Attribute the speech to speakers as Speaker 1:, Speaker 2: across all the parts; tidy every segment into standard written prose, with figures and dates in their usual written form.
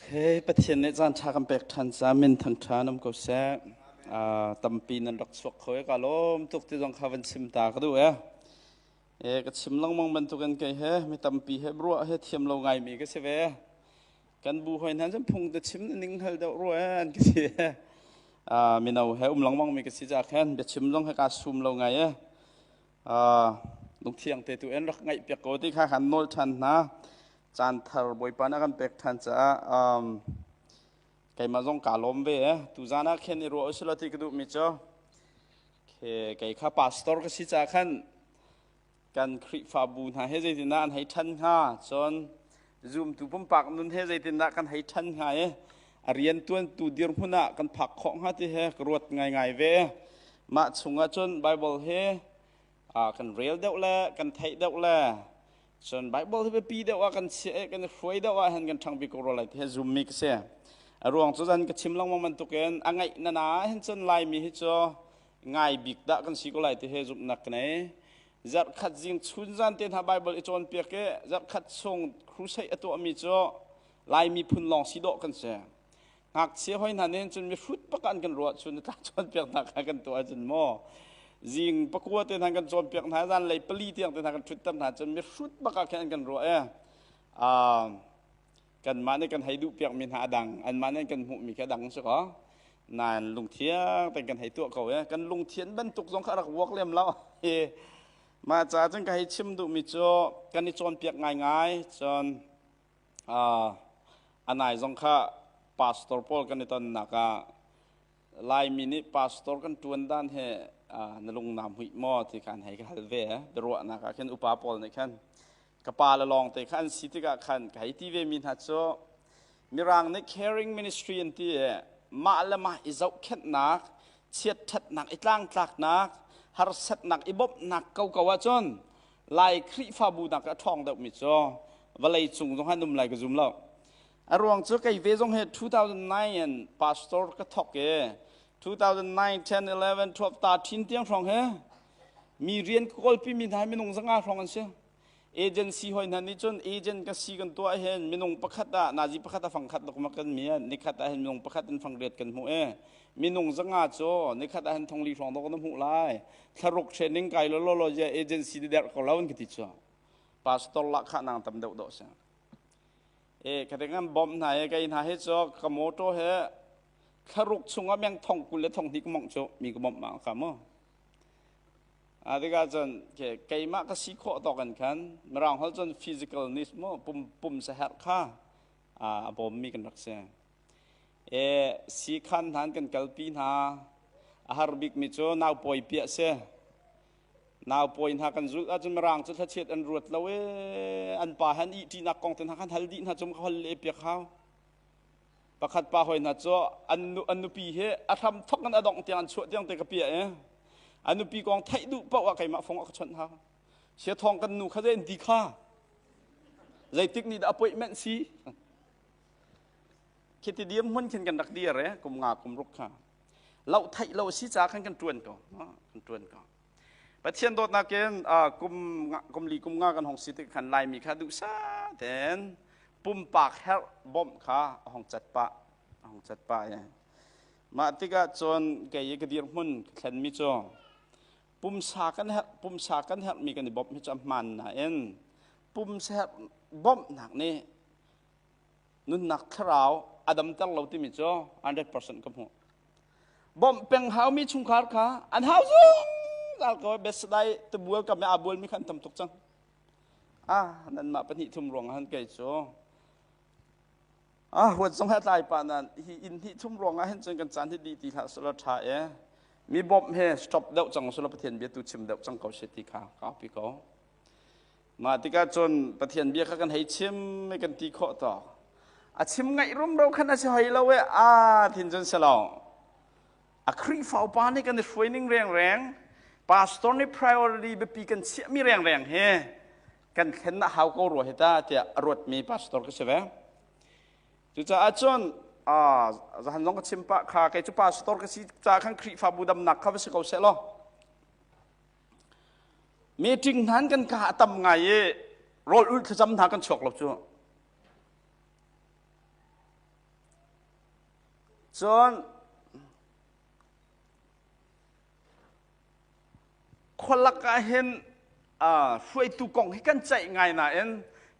Speaker 1: Okay, Pathian nih caan ṭha kan pek ṭhan ca min thangṭha nam ko seh. Tampi nan rak chuak kho e ka lawm tuk ti zong kha van chim ta ka duh e. E ka chim lengmang bantukin kei he mi tampi he ruah he thiam lo ngaimi ka si ve. Kan bu hoi hna cun phung te chim ning hal deuh rua e an ka si e. Mino he um lengmang mi ka si ca khan biachim zong he ka sum lo ngai e. Lungthiang te tu en rak ngaih piak ko ti kha khan nawl ṭhan hna. Caan thar Bawipa nih a kan pek ṭhan caah keimah zong kaa lawm ve. Tuzaan ah khin i ruah usih law ti ka duhmi cu kei kha pastor ka si caah khan kan Khrihfabu hna he zeitindah an hei ṭhan hnga, cun zumtu pumpak nun he zeitindah kan hei ṭhan hnga i a rianṭuantu dirhmun ah kan phak khawh hnga ti he ka ruat ngaingai ve. Mah chungah cun Baibal hi kan rel deuh le kan theih deuh le Cun Bible hi biapi deuh ah kan chiah i kan i hruai deuh ah hin kan ṭhang bik ko rua lai ti hi zummi ka si. A ruang cu zan ka chim lengmang bantukin a ngaih na na hin cun Laimi hi cu ngai bik dah kan si ko lai ti hi zumhnak ka nei. Zarhkhat zing chun zan te hna Bible i cawnpiak i zarhkhat chung crusade a tuahmi cu Laimi phun lawng si dawh kan si. Ngakchia hoi hna nih cun mihrut bak an kan ruah chun tla cawnpiak hna kha kan tuah ahcun maw zing pakua te hna kan cawnpiak hna zan lei pali tiang te hna kan ṭhutter hna cun mihrut bak ah khin an kan ruah e kanmah nih kan hei duh piak mi hna a dang anmah nih kan hmuh mi kha dang si ko nain lungthiang ten kan hei tuah ko e kan lungthian bantuk zong kha rak vuak lem lo hi mah caah cun ka hei chim duh mi cu kan i cawnpiak ngaingai cun A nai zong kha pastor pawl kan i tonnak ah Laimi nih pastor kan ṭuan dan he na lung naa hmuih maw ti kha an hei ka hal ve. Biaruahnak ah khin upa pawl nih khan ka pa le lawng te kha an si tikah khan ka hei ti ve mi hna cu Mirang nih caring ministry an ti i mah le mah i zohkhenhnak, chiatṭhatnak i tlangtlaknak, harsatnak i bawmhnak koko ahcun Lai Khrihfabu nak a ṭhawng deuhmi cu vawlei cung zong han um lai ka zum lo. A ruang cu kei ve zong hi 2009 in pastor ka thok i 2009, 10, 11, 12, 13 tiang hrawng hi mi rian ka kawlpi mi hna hi minung zanga hrawng an si. Agency hoi hna nih cun agent ka si kan tuah hin minung pakhat ah nazi pakhat a fang khat dok ma kan mi nikhat ah hin minung pakhat in fang riat kan hmuh i minung zanga cu nikhat ah hin thongli hrawng dok na hmuh lai thlaruk training kai lo lo je agency di der ko lo an ka ti chu pastor la kha nang tam deuh do se e ka te ngam bom hna e kai hna he cho ka moto he thlaruk chunga meng thong kul le thong hnih ka mong chu mi ka bom ma ka mo a tikah cun ke keimah ka si khawh tawk an khan mirang hol cun physical needs mo pum pum sa her kha a bom mi kan rak se E siikhan hna an kan kalpi hna. A har bikmi cu naupawi piah si. Naupawi hna kan zulh ahcun Mirang cu thlachiat an ruat lo i an pa he an ihṭinak kong te hna khan hal dih hna cu ka hol le piak hau. Pakhat pa hoi hna cu an, nu, an nupi hi a hram thok in a dongh tiang an chuah tiang te ka piah i a nupi kong theih duh paoh ah keimah fong a ka chawnh hau. Sia thawng kan nu kha zei an ti kha? Zeitik nih dah appointment si? Khiti diam hmun khin kan rak dir e kum nga kum ruk kha loh theih lo si ca khan kan tuan ko kan tuan ko Pathian dawtnak in kum kum li kum nga kan hong si tik khan Laimi kha duhsa ten pumpak herh bawmh kha a hong cat pah a hong cat pah e mah tikah cun kei i ka dir hmun ka thlen mi cu pumsa kan herh pumsa kan herh mi kan i bawmh hi cu a hmaan nain pumsa herh bawmhnak nih nunnak thlarau a damter lo timi cu 100% ka hmuh. Bawmh peng haumi chungkhar kha an hau zungzal ko Bethsaida tibual kam i aa bualmi kha an tam tuk cang. Ah, nanmah pahnih thum ruang han kei cu ah huat zong he tlai pa nan hi inn hnih thum ruang ah hin cun kan caan hi dih ti hlah sula tha e mi bawmh he stop deuh cang sula Pathian bia tu chim deuh cang ko she ti kha ka pi ko Mah tikah cun Pathian bia kha kan hei chim i kan ti khawh tawk. A chim ngaih rumro khan a si hoi lo e a thin cun si lo. A Khrihfa upa nih kan i hruai ning rengreng, pastor nih priority biapi kan chiahmi rengreng hi kan thlen a hau ko rua hi ta tiah a ruatmi pastor ka si ve. Cucaah cun zahan zong ka chim pah kha kei cu pastor ka si caah khan Khrihfabu damnak kha va si ko seh law Meeting hna kan ka a tam ngai i rawl ulh thlacam hna kan chuak lo cu. Cun khualak ah hin hruaitu kong hi kan ceih ngai nain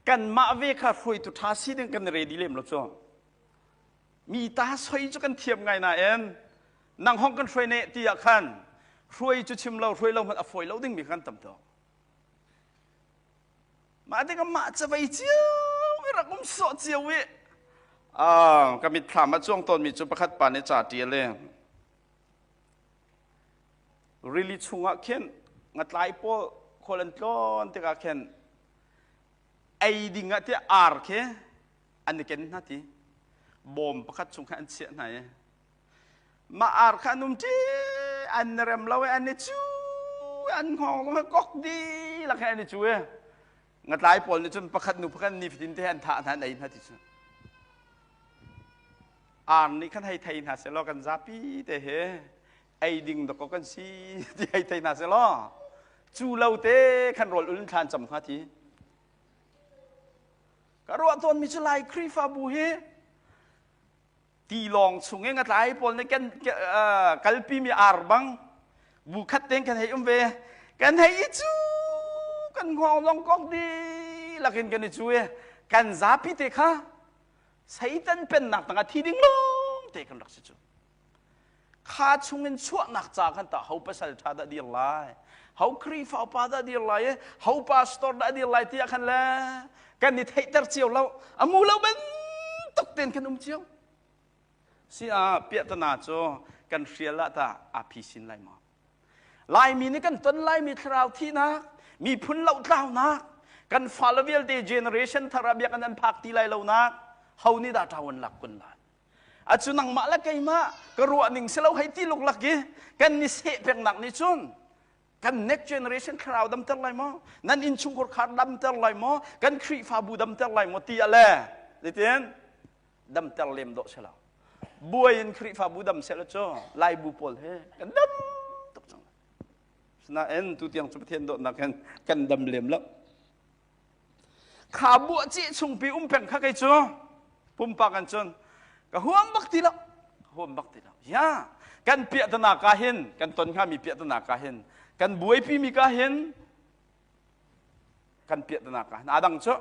Speaker 1: kanmah ve kha hruaitu ṭha si ding kan ready lem lo cu. Mi ta soi cu kan thiam ngai nain nang hong kan hruai ne ti ah khan hruai cu chim lo hruai lo hmanh a fawi lo dingmi kan tam tuk. Mah tikah mah cavei cio i rak um sawh cio i ka mitthlam a cuang tawnmi cu pakhat pa nih ca ṭial i rili chungah khin ngatlai pawl khual an tlawn tikah khin ei ding ah tiah ar khi an i ken hna ti bawm pakhat chung khan an chiah hna i mah ar kha an um ṭi an rem lo i an i cu an hngawng zong kok dihlak he an i cu i ngatlai pawl nih cun pakhat nu pakhat ni fatin te an thah hna an ei hna ti cu ar nih khan hei thei hna selaw kan zapi te he ei ding dakaw kan si ti hei thei hna selaw cu lo te khan rawl ul thlan cam hnga ti ka ruah tawnmi cu Lai Khrihfabu hi tilawng chung i ngatlai pawl nih kan kalpimi ar bang bu khat tein kan hei um ve kan hei i cu kan hngawng zong kok dihlak in kan i cu i kan zapi te kha Satan pennak tangah thi ding lawng te kan rak si cu kha chungin chuahnak ca khan tah ho pasal ṭha dah dir lai ho Khrihfa upa dah dir lai i ho pastor dah dir lai tiah khan le kan i theihter cio lo a mu lo bantuk ten kan um cio si ah piahtana cu kan hrial ah tah aa phisin lai maw Laimi nih kan ton laimi thlarau thihnak miphun lohtlaunak kan fale vialte generation thar ah biakinn an phak ti lai lonak ho nih dah ṭawan lak kun lai Acu nangmah le keimah ka ruah ning si lo hei ti luklak i kan ni seh peknak nih cun kan next generation thlarau damter lai maw nan innchungkhar khar damter lai maw kan Khrihfabu damter lai maw ti ah le zeitin damter lem dawh si lo buai in Khrihfabu dam seh cu Laibu pawl he kan dam tuk cang sinain tutiang cu Pathian dawtnak hin kan dam lem lo Kha buahcih chungpi um peng kha kei cu pumpak an cun ka huam bak ti lo huam bak ti lo ya kan piahtana ka hin kan ton hngami piahtana ka hin kan buaipi mi ka hin kan piahtana ka hin adang cu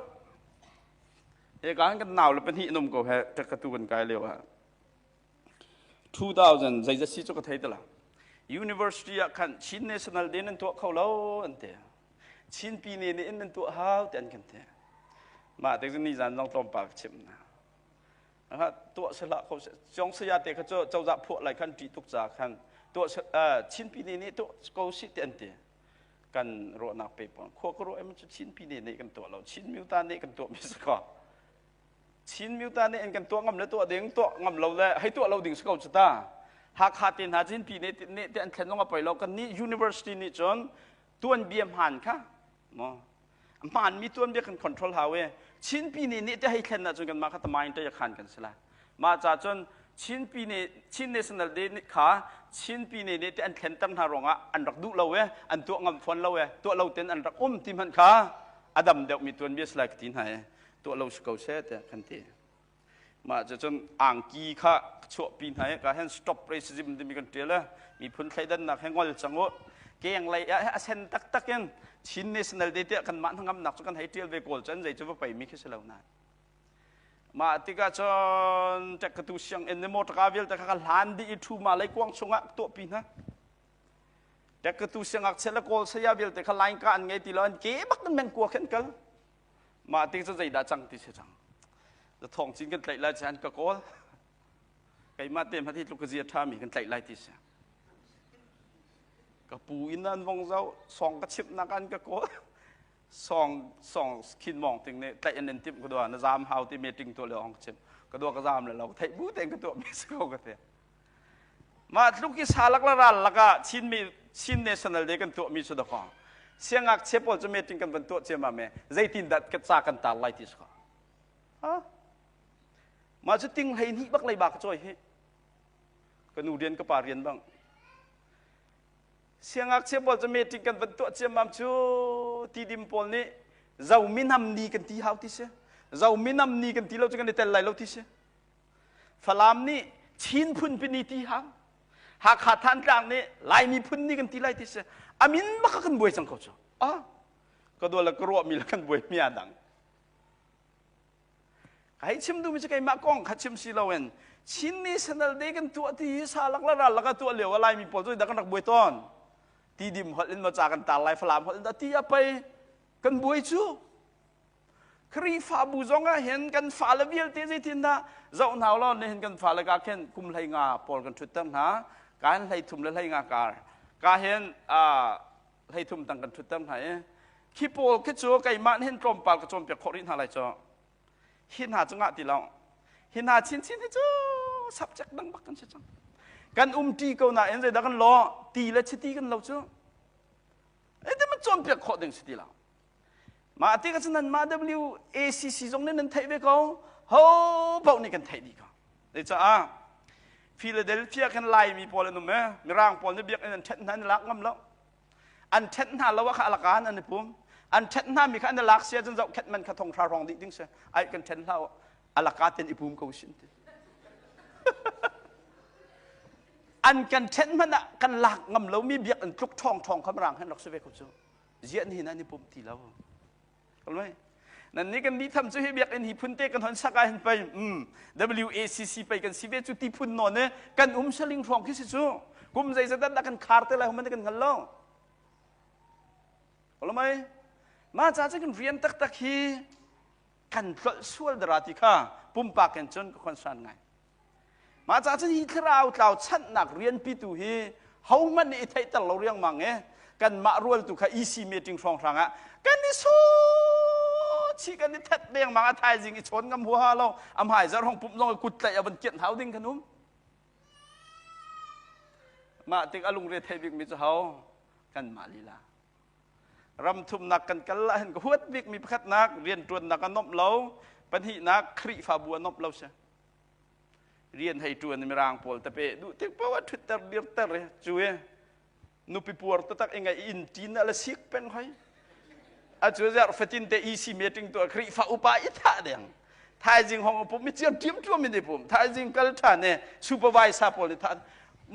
Speaker 1: he ka hin kan nau le pahnih num ko he ka tu kan kai lio ah 2000 zeizat si cu ka thei te la university ah khan Chin National Day nan tuah kho lo an ti Chin pine nih in nan tuah hau ti an kan ti. Mah te cu nizan zong tlawmpal ka chimh hna. Tuah sehlah kho Cong saya te kha cu cozah phuah lai khan ṭih tuk ca khan tuah Chin pine nih tuah ko si ti an ti. Kan ruahnak pe pon khua ka ruah em cu Chin pine nih kan tuah lo Chin miuta nih kan tuah mi si ko. Chin miuta nih an kan tuah ngam le tuah ding tuah ngam lo le hei tuah lo ding si ko cu ta. Hakha te hna Chin pine nih te an thlen zong a poi lo kan nih university nih cun tuanbia hmaan kha maw hmaanmi tuanbia kan control hau i Chinpi nih nih te hei thlen ahcun kanmah kha tamain te khan kan si lai mah ca cun Chinpi nih Chin National Day kha Chinpi nih nih te an thlenter hna ruangah an rak duh lo i an tuah ngam fawn lo i tuah lo ten an rak um ti hmanh kha a dam deuhmi tuanbia si lai ka ti hna i tuah lo si ko seh tiah kan ti Mah cucun angki kha chuahpi hna i ka hen stop racism timi kan ṭial i miphun thleidannak he ngol cang u. Kenglei ah a sen taktak in Chin National Day tiah kanmah hnangamnak cu kan hei ṭial ve kawl cun zei cu va peimi khi si lo nain. Mah tikah cun ṭekkatu sianginn ni motor vialte kha ka hlan dih i ṭhu ma lei kuang chungah tuahpi hna. Ṭekkatu siangngakchia le kawl saya vialte kha line ka an ngei ti lo an ke bak in mengkua khin kal. Mah ti cu zeidah cang ti si cang. Thawng cin kan tlaih lai ci an ka kawl. Keimah te hmanh hi tluk ka zia ṭhami kan tlaih lai ti si. Ka pu in an vong zau song ka chimhnak an ka kawl. Song song khin mong ting nih tlaih an in timh ka dua na zam hau ti meeting tuah le ong ka chim. Ka dua ka zam le lo theih bu tein ka tuah mi si ko ka ti. Mah tluk i salak le ral lakah Chinmi Chin National Day kan tuahmi cu dakaw siangngakchia pawl cu meeting kan van tuah ciammam i zeitindah ca kan tar lai ti si ko. Ha? Mah cu ting 12 bak leiba ka cawi hi. Ka nu rian ka pa rian bang. Siangngakchia pawl cu meeting kan van tuah ciammam cu tidim pawl nih Zomi nam ni kan ti hau ti si. Zomi nam ni kan ti lo cu kan i tel lai lo ti si. Falam nih Chin phunpi ni ti hang. Hakha Thantlang nih Laimi phun ni kan ti lai ti si. Amin bak kan buai cang ko cu. Ah, ka dua le ka ruah mi le kan buai mi a dang. Ka hei chim duhmi cu keimah kong kha chim si loin Chin National Day kan tuah ti hi sa lak le ral lak a tuah lio ah Laimi pawl cu dah kan rak buai tawn. Tidim holh in maw ca kan tar lai Falam holh in dah ti a pei kan buai cu. Khrihfabu zong ah hin kan fale vialte zeitindah zoh hna law nihin kan fale ka khin kum 15 pawl kan ṭhutter hna. Ka hin 13 le 15 kar. Ka hin 13 tang kan ṭhutter hna i khi pawl khi cu keimah nih hin tlawmpal ka cawnpiak khawh rih hna lai cu. Hi hna cu ngah ti lo. Hi hna chinchin hi cu subject dang bak kan si cang. Kan umṭi ko nain zeidah kan lo ti le chiti kan lo cu. Ete man cawnpiak khawh ding si ti lo. Mah ti ka cu nanmah WACC zong nih nan theih ve ko. Ho paoh nih kan theih dih ko. Caah Philadelphia khan Laimi pawl an um e. Mirang pawl nih biakinn an ṭhenh hna an i lak ngam lo. An ṭhenh hna lo ah kha alakan an i pum. An ṭhenh hna mi kha an i lak sia cun zohkhenh man kha thong hra hrawng dih ding si. Ai kan ṭhen hlah alaka ten i pum ko sin ti. An kan ṭhenh hmanh ah kan lak ngam lomi biakinn tluk ṭhawng ṭhawng kha mirang hen rak si ve ko cu. Ziah nihin an i pum ti lo. Kalmai. Nan nih kan tham cu hi biakinn hi phun te kan hon sak ah hin pei WACC pei kan si ve cu ti phun nawn e kan um saling hrawng khi si cu kum zeizat dah kan khar te lai human kan hngal lo. Kalmai. Ma ca cu kan rian taktak hi kan tlolh sual dara ti kha pumpak in cun ka concern ngai. Mah ca cun hi thlarau tlau chanhnak rianpitu hi hohmanh nih i theihter lo riangmang i kanmah rualtu kha EC meeting hrawnghrang ah kan i chih kan i thet dengmang a thaizing i chawn ngam huaha lo a hmai zarh hong pumh zong i kut tlaih a van kianh hau ding kan um. Mah tik a lungre thei bikmi cu ho kanmah lila. Ram thumnak kan kal ah hin ka huat bikmi pakhatnak rianṭuannak a nomh lo pahnihnak Khrihfabu a nomh lo si. Rian hei ṭuan mirang pawl tape duh tik paoh ah ṭhutter dirter i cu i nupi puar taktak i ngai inn ṭin ah le sik peng hoi. A cu zarh fatin te EC meeting tuah Khrihfa upa i thah deng. Thaizing hong pum mi ciam ṭiam ṭuam in i pum. Thaizing kal ṭhan i supervisor pawl nih thah.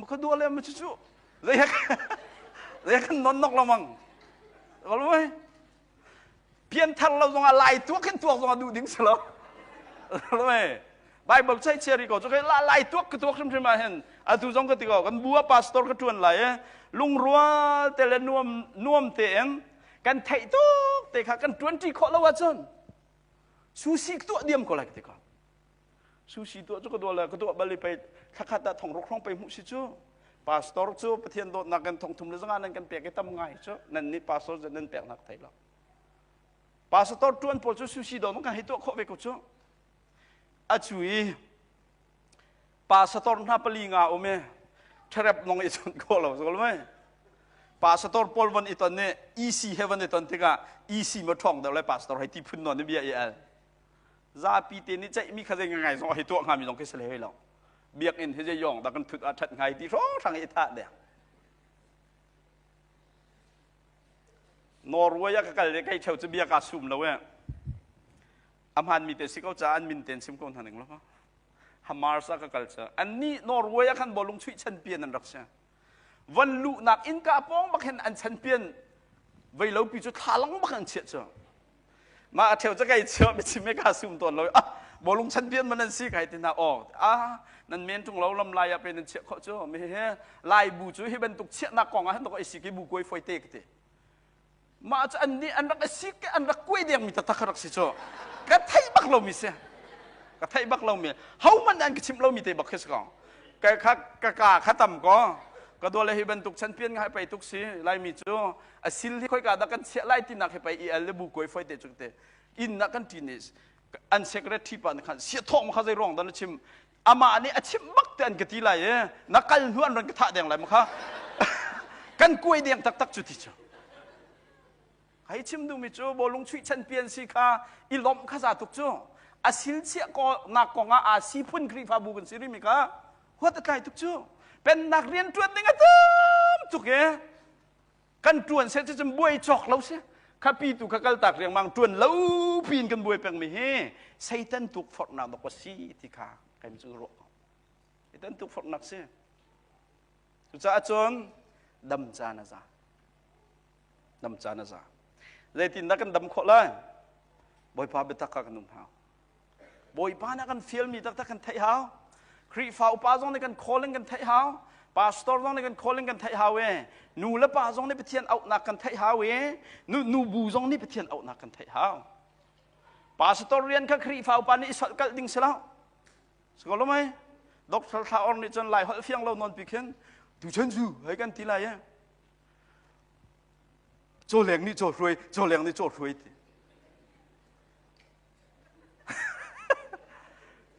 Speaker 1: Ka dua le ma cu cu zei zei kan non nok lo mang. Kalmai. Pianthar lo zongah lai tuak hin tuak zongah duh ding si lo. Bible chai chia ri ko cu la lai tuak ka tuak hrimhrim ah hin atu zong ka ti ko kan bu ah pastor ka tuan lai e lungrual te le nuam nuam tein kan theih tuk te kha kan tuan ṭi khawh lo ahcun susi tuah diam ko lai ka ti ko susi tuah cu ka tuah le ka tuah bal i pei thlakhat ah thong ruk hrawng pei hmuh si cu pastor cu Pathian dawtnak in thong thum le zanga nan kan pek i tam ngai cu nan nih pastor nan pek nak thei lo pastor tuan pawl cu susi do kan hei tuah khawh ve ko cu a cu i pastor hna pali nga um i ṭherep nong i chawnh khawh lo so mai pastor pawl von i ton nih EC he von i ton tikah EC ma ṭhawng deuh le pastor hei ti phun nawn i bia i al zapi te nih ceihmi kha zei ngai zong hei tuah hngami zong khi si hlei lo biakinn hi zei yong dah kan thut ah ṭhat ngai ti hrawnghrang i thah deng Norway ah ka kal i kei cheu cu bia kaa sum lo e a hmaanmi te si ko caah an min ten sim ko hna ning lo Hamas ah ka kal ca annih Norway ah khan bawlung chuih champion an rak si van luhnak innka pawng bak hin an champion veilopi cu thlalang bak an chiah cu mah a theu ca kai chiah mi chim ka sum tawn lo ah bawlung champion man an si kai ti na aw ah nan men tung lo lam lai ah pe nan chiah khawh cu mi he lai bu cu hi bantuk chiahnak kong ah hin tok ai si ki bu kuai foi te ka ti mah cu an nih an rak sik an rak kuai dengmi taktak rak si cu ka theih bak lomi si ka theih bak lomi hohmanh an ka chimh lomi te bak khi si ko ka kha ka ka kha tam ko ka dawle hi bantuk champion ngai pei tuk si laimi cu a sil hi khoika dah kan chiah lai tinak hi pei i al le bu kuai foi te cu te inn ah kan ṭin i an secretary pa nih khan sia thawk ma kha zei ruang dah na chim amah nih a chimh bak te an ka ti lai i na kal hnu an ran ka thah deng lai ma kha kan kuai deng taktak cu ti cu hei chim duhmi cu bawlung chuih champion si kha i lawmh kha za tuk cu a sil chiah nak kong ah aa si phun Khrihfabu kan si rimi kha huat a tlai tuk cu pennak rian ṭuan ding a tam tuk e kan ṭuan seh cucun buai cawk lo si khapi tu kha kaltak riangmang ṭuan lo piin kan buai pengmi hi Satan tukforhnak dawk a si ti kha kan cu ruah ko. Itan tukforhnak si. Cucaah cun dam caan a za. Dam caan a za. Zeitindah kan dam khawh lai? Bawipa biatak kha kan um hau. Bawipa nih a kan fialmi taktak kan theih hau. Khrihfa upa zong nih kan calling kan theih hau. Pastor zong nih kan calling kan theih hau e. Nu le pa zong nih Pathian auhnak kan theih hau e. Nu, nu bu zong nih Pathian auhnak kan theih hau. Pastor rian kha Khrihfa upa nih i solhkalh ding si lo. Si ko lo mei? Doctor Thla Or nih cun Lai holh fiang lo nawn pi khin tu chen zu hei kan ti lai e. Caw leng nih caw hruai, caw leng nih caw hruai ti.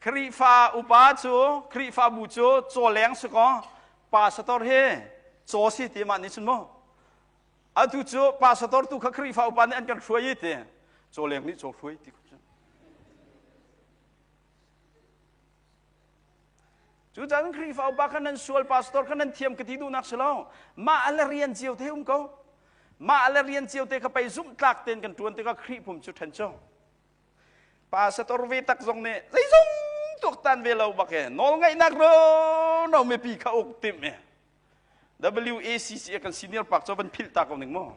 Speaker 1: Khrihfa upa cu Khrihfabu cu cawleng si kaw pastor hi caw si ti mah nih cun mu atu cu pastor tu kha Khrihfa upa nih an kan hruai i ti cawleng nih caw hruai ti cu Cucaah Khrihfa upa kha nan sual pastor kha nan thiam ka ti duhnak si lo. Mah le rian cio te um ko. Mah le rian cio te kha pei zumhtlak tein kan ṭuan tikah Khrih pum cu ṭhen cu. Pastor ve tak zong nih zeizong tuaktan ve lo bak e nawlngaihnak ro no mipi kha uk timh e. WACC kan senior pak cu van philh ta ko ning mu.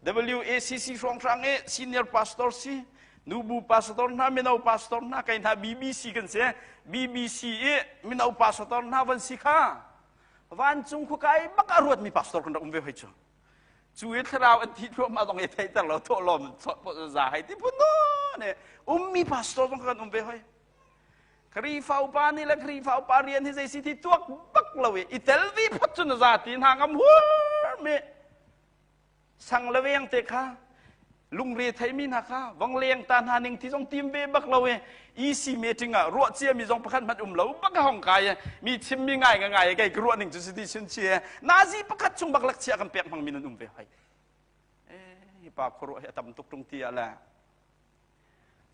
Speaker 1: WACC hrawnghrang i senior pastor si nubu pastor hna mino pastor hna kai hna BBC kan si BBC i mino pastor hna van si kha vancung khuakai bak a ruatmi pastor kan rak um ve hoi cu cu i thlarau an thi thluahmah zong i theihter lo thawh lawm za hai ti phun ne ummi pastor zong kan um ve hoi Khrihfa upa nih le Khrihfa upa rian hi zei si ti tuak bak lo i i tel vi phot cu na za ti hna ngam hur mi sang le veng te kha lungre theimi hna kha vong leng ta hna ning ti zong tim ve bak lo i EC meeting ah ruah cia mi zong pakhat hmanh um lo bak hong kai i mi chim mi ngai nga ngai kei ka ruah ning cu si ti chin chi nazi pakhat chung bak lak chia kan pek hmang mi nan um ve hoi eh hi pa khuaruah hi a tam tuk tung ti ah le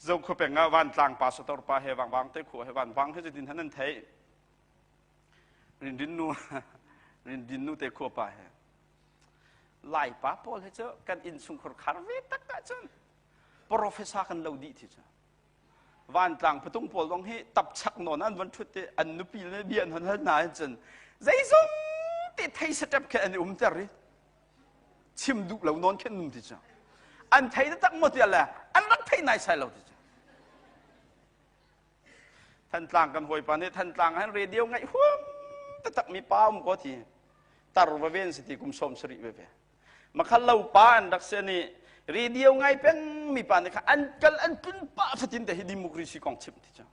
Speaker 1: Zo khuapeng ah vantlang pa sator pa he vangvang te khua he vanvang he cutin han an theih rindin nu rindin nu te khua pa he lai pa pawl he cu kan inn chungkhur khar ve tak ahcun professor kan lo dih thi cu vantlang patung pawl zong hi tapchak nawn an van thut i an nupi le bia an hon hal hna cun zeizong te thei step khe an i umter i chim duh lo nawn khin num ti cu an thei taktak maw tiah le an rak thei nai sai lo ti cu Thantlang kan hawipa nih Thantlang han radio ngaih huam taktak mi pa um ko ti tar va ven si ti kum som sarih ve ve makhal lo pa an rak se ni radio ngai peng mi pa nih kha an kal an tlun pa fatin te hi democracy kong chim ti cu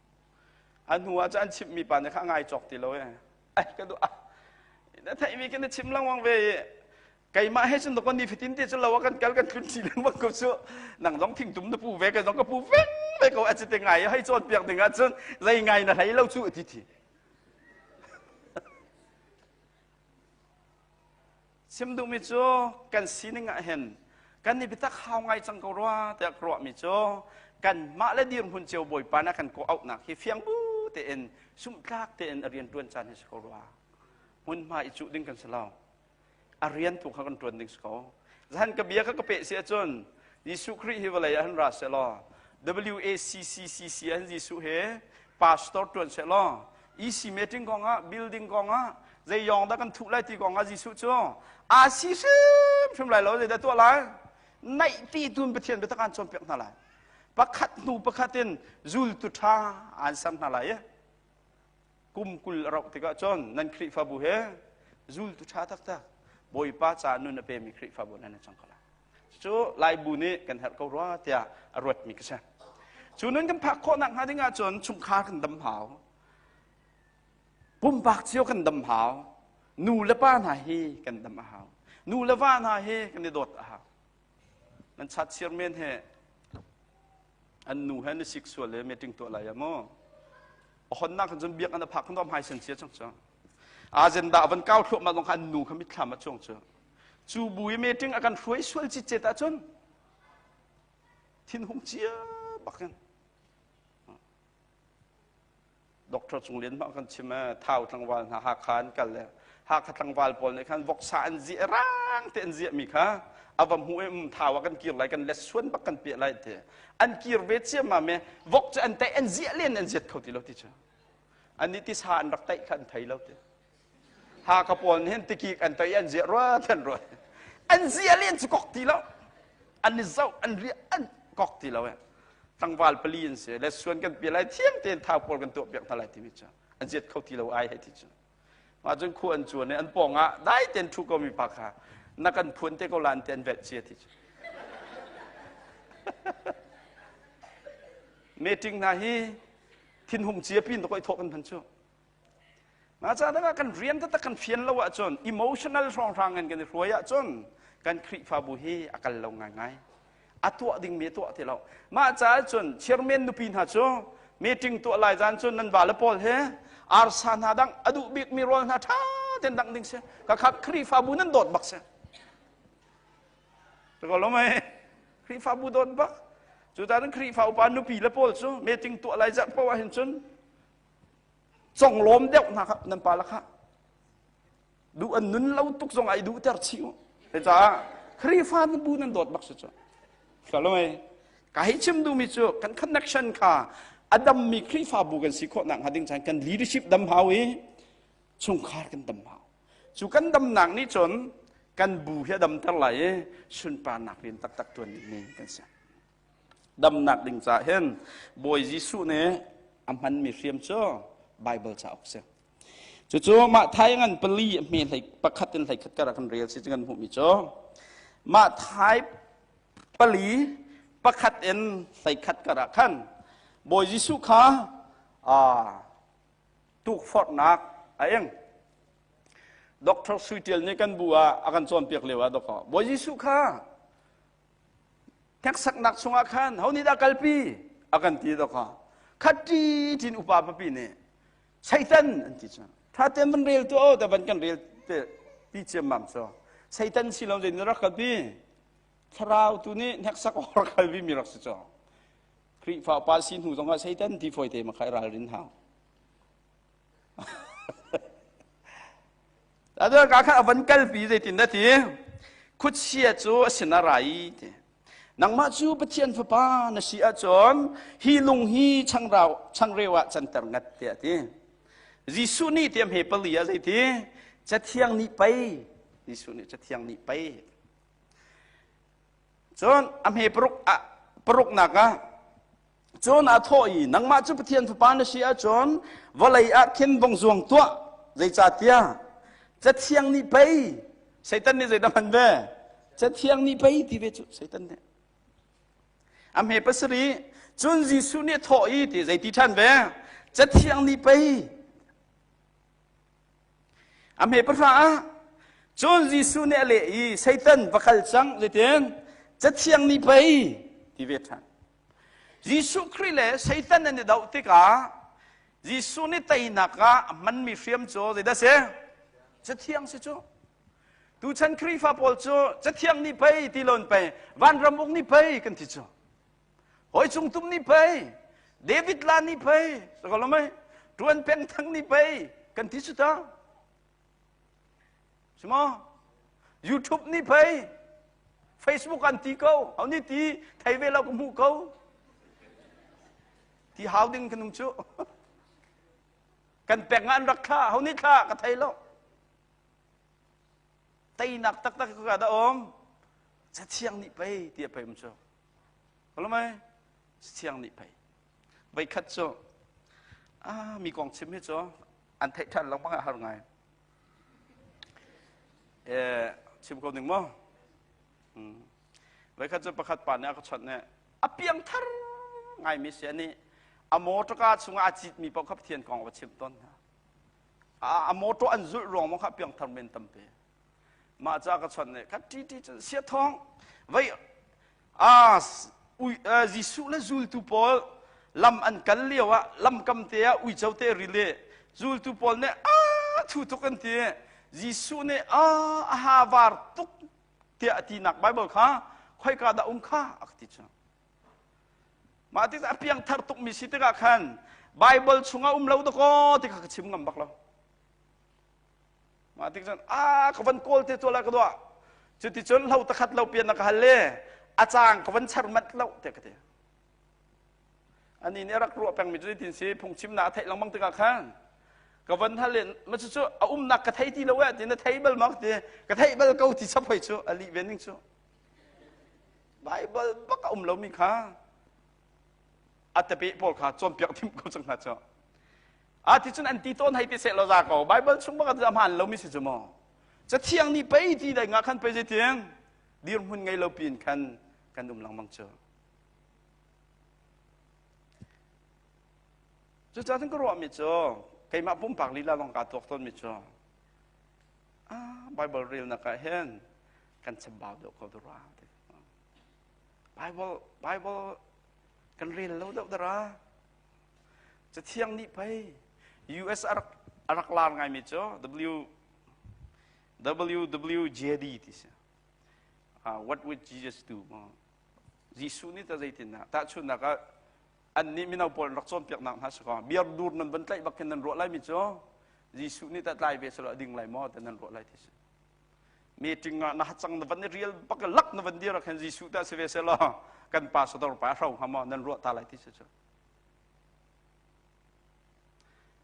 Speaker 1: a hnu ah cu an chimh mi pa nih kha ngai cawk ti lo e ai ka duh na theihmi kan chim lengmang ve i keimah he cun dawk ni fatin te cu lo ah kan kal kan tlun ṭi lengmang ko cu nang zong thingtum na pu ve ka zong ka pu veng ve ko a ci te ngai hei cawnpiak ding ah cun zei ngai na hlei lo cu ti thi chim duhmi cu kan sining ah hin kan i biatak hau ngai cang ko rua tiah ka ruahmi cu kanmah le dirhmun cio bawipa na kan kawh auhnak hi fiang bu tein sumhtlak tein a rian ṭuan caan hi si ko rua hmunhma i cuh ding kan si lo a rian tu kha kan ṭuan ding si ko zahan ka bia kha ka peh si ahcun Jesuh Khrih hi vawlei ah han ra seh law WACCCC ah hin Jesuh he pastor ṭuan seh law EC meeting kong ah building kong ah zei yong dah kan thuh lai ti kong ah Jesuh cu aa si hrimhrim lai lo zeidah tuah lai naih ti tun Pathian biatak aan cawnpiak hna lai pakhat hnu pakhat in zultu ṭha aan ser hna lai i kum 20 a rauh tikah cun nan Khrihfabu he zultu ṭha taktak Bawipa ca nun a pemi Khrihfabu nan cang ko lai cu Laibu nih kan herh ko rua tiah a ruatmi ka si cu nun kan phak khawh nak hnga ding ahcun chungkhar kan dam hau pumpak cio kan dam hau nu le pa hna hi kan dam a hau nu le va hna hi kan i dawt a hau nan chat sir men he an nu he na sik sual le meeting tuah lai ah maw a honnak kan cun biak an a phak kan hmai sen cia chang chu agenda van kau thluahmah zong kha an nu kha mitthlam a chuang chu cu bu i meeting a kan hruai sual citcet ahcun thinhung cia bakin Doctor Cung Lian mah kan chim eh Thau tlangval hna Hakha an kal le Hakha tlangval pawl nih khan voksa an ziah rang te an ziah mi kha a va hmu i um thau ah kan kir lai kan let suan bak kan piah lai ti an kir ve ciammam e vok cu an teh an ziah len an ziat kho ti lo ti cu. An nih tisa an rak taih kha an thei lo ti. Haka pawl nih hin tikik an toih an ziah rua an ruat. An zia len cu kok ti lo. An i zoh an riah an kok ti lo eh. Tlangval pali an si. Le suan kan pia lai thiang tein thau pawl kan tuah piak hna lai timi cu an ziat kho ti lo ai hei ti cu. Mah cun khu an cuan i an pawng ah dai tein ṭhu ko mi pa kha na kan phuan te ko lan te an velh cia ti cu. Meeting hna hi thinhung cia pin to koi thawh kan hman cu. Mah ca dang ah kan rian taktak kan fian lo ahcun emotional hrawnghrang in kan i hruai ahcun kan Khrihfabu hi a kal lo ngaingai. A tuah dingmi a tuah ti lo. Mah caah cun chairman nupi hna cu meeting tuah lai zan cun nan vale pawl he arsa hna dang a duh bikmi rawl hna ṭha tein dangh ding si. Kakha Khrihfabu nan dawt bak si. Ko lo mei? Khrihfabu dawt bak. Cucaah Khrihfa upa nupi le pawl cu meeting tuah lai zarh paoh ah hin cun conglawm deuh hna kha nan pa lakah duh an nun lo tuk zong ai duh ter chih u caah Khrihfa bu nan dawt bak si cu Shalom ka hei chim duhmi cu kan connection kha a dammi Khrihfabu kan si khawh nak hnga ding chan kan leadership dam hau i chungkhar kan dam hau cu kan damnak nih cun kan bu hi a damter lai i sunparnak rian taktak tuan dingmi kan si Damnak ding caah hin Bawi Jesuh nih a hmanmi hriam cu Bible cauk si. Cucu mah thai ngan pali a hme hlei pakhat in hlei khat kar ah kan rel si kan hmuhmi cu mah thai pali pakhat in hlei khat kar ah khan Bawi Jesuh kha tukforhnak a ing. Dr. Sui Tial nih kan bu ah a kan cawnpiak lio ah dawkaw Bawi Jesuh kha Hneksaknak chungah khan ho nih dah kalpi a kan ti dawk khat ṭi ṭin upa papi nih Satan an ti cu ṭha tein van rel tu o te van kan rel te ti ciammam cu Satan si lo zei rak kalpi thlarau tu nih hneksak or kalpi mi rak si cu Khrihfa upa si hnu zongah Satan ti fawi te ma khai ralrin hau Atu ka kha a van kalpi zeitin dah ti? Khuachia cu a sin a ra i ti. Nangmah cu Pathian fapa na si ahcun hi lung hi changrau changreu ah canter ngat tiah ti. Jesuh nih tiam he pali ah zeiti? Cathiang nih pei. Jesuh nih cathiang nih pei. Cun a hme paruk ah paruknak ah Cun a thawh i, Nangmah cu Pathian Fapa na si ahcun vawlei ah khin vong zuang tuah. Zeicahtiah Cathiang nih pei Satan nih zeidah hman ve? Cathiang nih pei ti ve cu Satan nih. A hme pasarih cun Jesuh nih thawh i ti zeiti ṭhan ve? Cathiang nih pei A hme pahra ah cun Jesuh nih a leh i Satan va kal cang zeitin Cathiang nih pei ti ve ṭhan. Jesuh Khrih le Satan an i doh tikah Jesuh nih teinak ah a hmanmi hriam cu zeidah si? Cathiang si cu. Tuchan Khrihfa pawl cu Cathiang nih pei ti lon pei vanram uk nih pei kan ti cu. Hawi cung tum nih pei David la nih pei sakaw mei tuan peng thang nih pei kan ti cu ta. Simo YouTube nih pei Facebook an ti ko ho nih ti thei ve lo ka hmuh ko ti hau ding kan um cu kan pek nga an rak thla ho nih thla ka thei lo teinak taktak ka da om cathiang nih pei ti a pei um cu Kalomai cathiang nih pei veikhat cu ah mi kong chim hi cu an theih ṭhan lengmang ah har ngai eh chim ko ning maw Voikhat cu pakhat pa nih a ka chawnh i a piangthar ngaimi si ani a motorka chungah a citmi paoh kha Pathian kong a va chimh tawn hna. A motor an zulh ruang maw kha piangthar men tampi. Mah ca ka chawnh i kha ṭi cun sia thawng vei a Jesuh le zultu pawl lam an kal lio ah lamkam te ah uico te ril i zultu pawl nih a thu tuk an ti Jesuh nih a a ha var tuk tiah a tinak Bible kha khoika dah um kha a ka ti cu mah tik a piangthar tukmi si tikah khan Bible chungah um lo dakaw ti kha ka chim ngam bak lo mah tik cun a ka van kawl te tuah la ka duah cuticun hlo takhat lo pian na ka hal le a caang ka van char mat lo tiah ka ti ani nih a rak ruah pengmi cu tin si phungchimnak a theih lengmang tikah khan. Ka van hal in ma cu a umnak ka thei ti lo eh ti na thei bal mak ti ka theih bal ko ti chap hoi cu a lih ve ning cu. Bible bak a um lomi kha a tape pawl kha cawnpiak thim ko cang hna cu. A ti cun an ti tawn hei ti seh law za ko. Bible chung bak a hmaan lomi si cu maw. Cathiang nih pei ti dai nga khan pei zeitiang dirhmun ngei lo piin khan kan um lengmang cu. Cucaah cun ka ruahmi cu keimah pumpak lila lawng kaa tuak tawnmi cu ah, Bible relnak ah hin kan chambau deuh ko dara. Bible Bible kan rel lo deuh dara. Cathiang nih pei US a rak a rak lar ngaimi cu W WWJD ti si. Uh, what would Jesus do? Jesuh nih ta zeitindah tahchunhnak ah annih mino pawl rak cawnpiaknak hna si kaw beer dur nan van tlaih bak khin nan ruah lai mi cu Jesuh nih tah tlai ve selaw a ding lai maw ti nan ruah lai ti si. Meeting ah na hacang na van i rial bak lak na van dir ah khan Jesuh tah si ve selaw kan pastor pa hro hnga maw nan ruah ta lai ti si cu.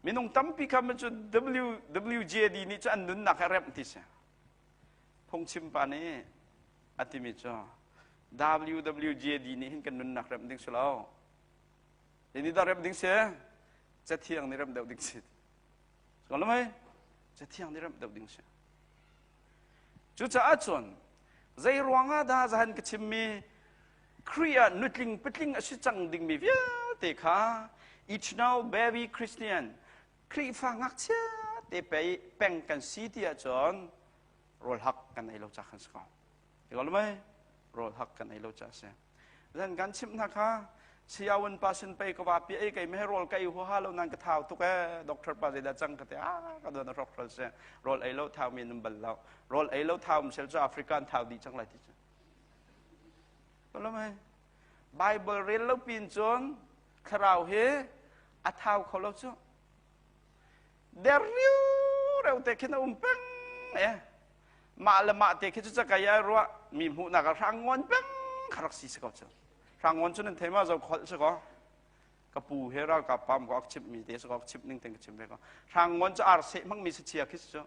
Speaker 1: Minung tampi kha cu WWJD nih cu an nunnak he remh ti si. Phungchim pa nih a timi cu WWJD nih hin kan nunnak remh ding si lo. Ini dah remh ding si? Cathiang nih remh deuh ding si. Ko lo mei? Cathiang nih remh deuh ding si. Cucaah cun zei ruangah dah zahan ka chimmi Khrih ah nutling patling a si cang dingmi vialte kha eternal baby Christian Khrihfa ngakchia te pei peng kan si ti ahcun rawl hak kan ei lo ca khan si ko. Ti ko mei? Rawl hak kan ei lo ca si. Zan kan chimh hna kha siawan pa sin pei ka va pi ei kei me rawl ka ei huaha lo nan ka thau tuk e doctor pa zeidah cang ka te a ka don hrok hrol se rawl ei lo thau mi num bal lo rawl ei lo thau sel cu African thau di cang lai ti cu ko lo mei Bible rel lo pin cun thlarau hi a thau kho lo cu der riu reu te khin a um peng e mah le mah te khi cu cakai ai ruah mi hmuhnak ah hrang ngon peng kha rak si si ko cu hrang ngon cu nan thei ma zo kholh si ko ka pu he ralkap pam ko ak chimh mi te si ko chimh ning ten ka chim ve ko hrang ngon cu ar seh hmang mi si chia khi si cu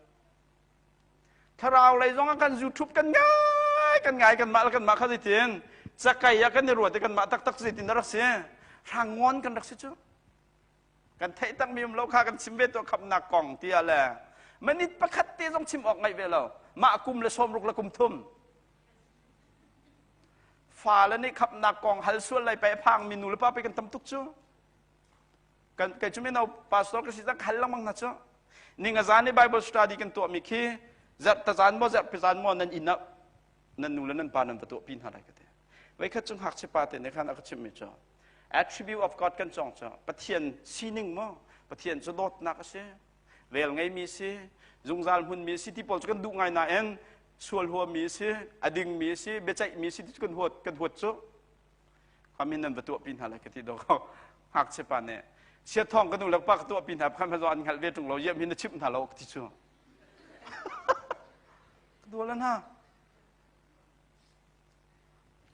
Speaker 1: thlarau lei zong ah kan youtube kan ngai kan ngai kan mah le kan mah kha zeitin cakai ah kan i ruat i kan mah taktak zeitin rak si hrang ngon kan rak si cu kan theih takmi um lo kha kan chim ve to khamnak kong tiah le minute pakhat te zong chim awk ngaih ve lo mah kum le sawmruk le kum thum fa le nih khamnak kong hal sual lai pe phang mi nu le pa pe kan tam tuk cu kan kei cu mino pastor ka si zang hal lengmang hna cu ninga zan i bible study kan tuah mi khi zarh tazan maw zarh pizan maw nan inn ah nan nu le nan pa nan va tuah pi hna lai ka ti voikhat cu ngakchia pa te nih khan a ka chimh mi cu attribute of God kan cawng cu Pathian sining maw Pathian cu dawtnak a si vel ngeimi si zungzal hmunmi si ti pawl cu kan duh ngai nain sual huami si a dingmi si biaceihmi si ti cu kan huat kan huat cu khamin nan va tuahpi hna lai ka ti do ko ngakchia pa nih siathawng ka nu le pa ka tuahpi hna khan an hngalh ve ṭung lo yam hi na chimh hna lo ka ti cu ka dual hna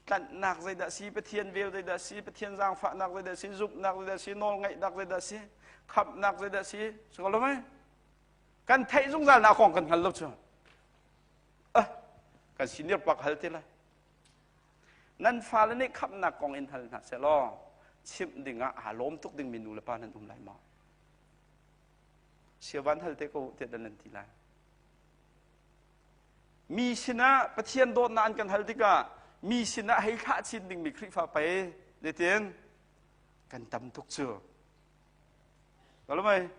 Speaker 1: tlanhnak zeidah si Pathian vel zeidah si Pathian zaangfahnak zeidah si zumhnak zeidah si nawlngaihnak zeidah si khamhnak zeidah si si ko lo mei kan theih zungzal nak kong kan hngal lo cu ah kan senior pak hal te lai nan fale nih khamhnak kong in hal hna seh law chimh ding ah aa lawm tuk ding mi nu le pa nan um lai maw siavan hal te ko tiah nan ti lai Mi sinah Pathian dawtnak an kan hal tikah mi sinah hei thlah chin dingmi Khrihfa pei zeitin kan tam tuk cu. Kalumai.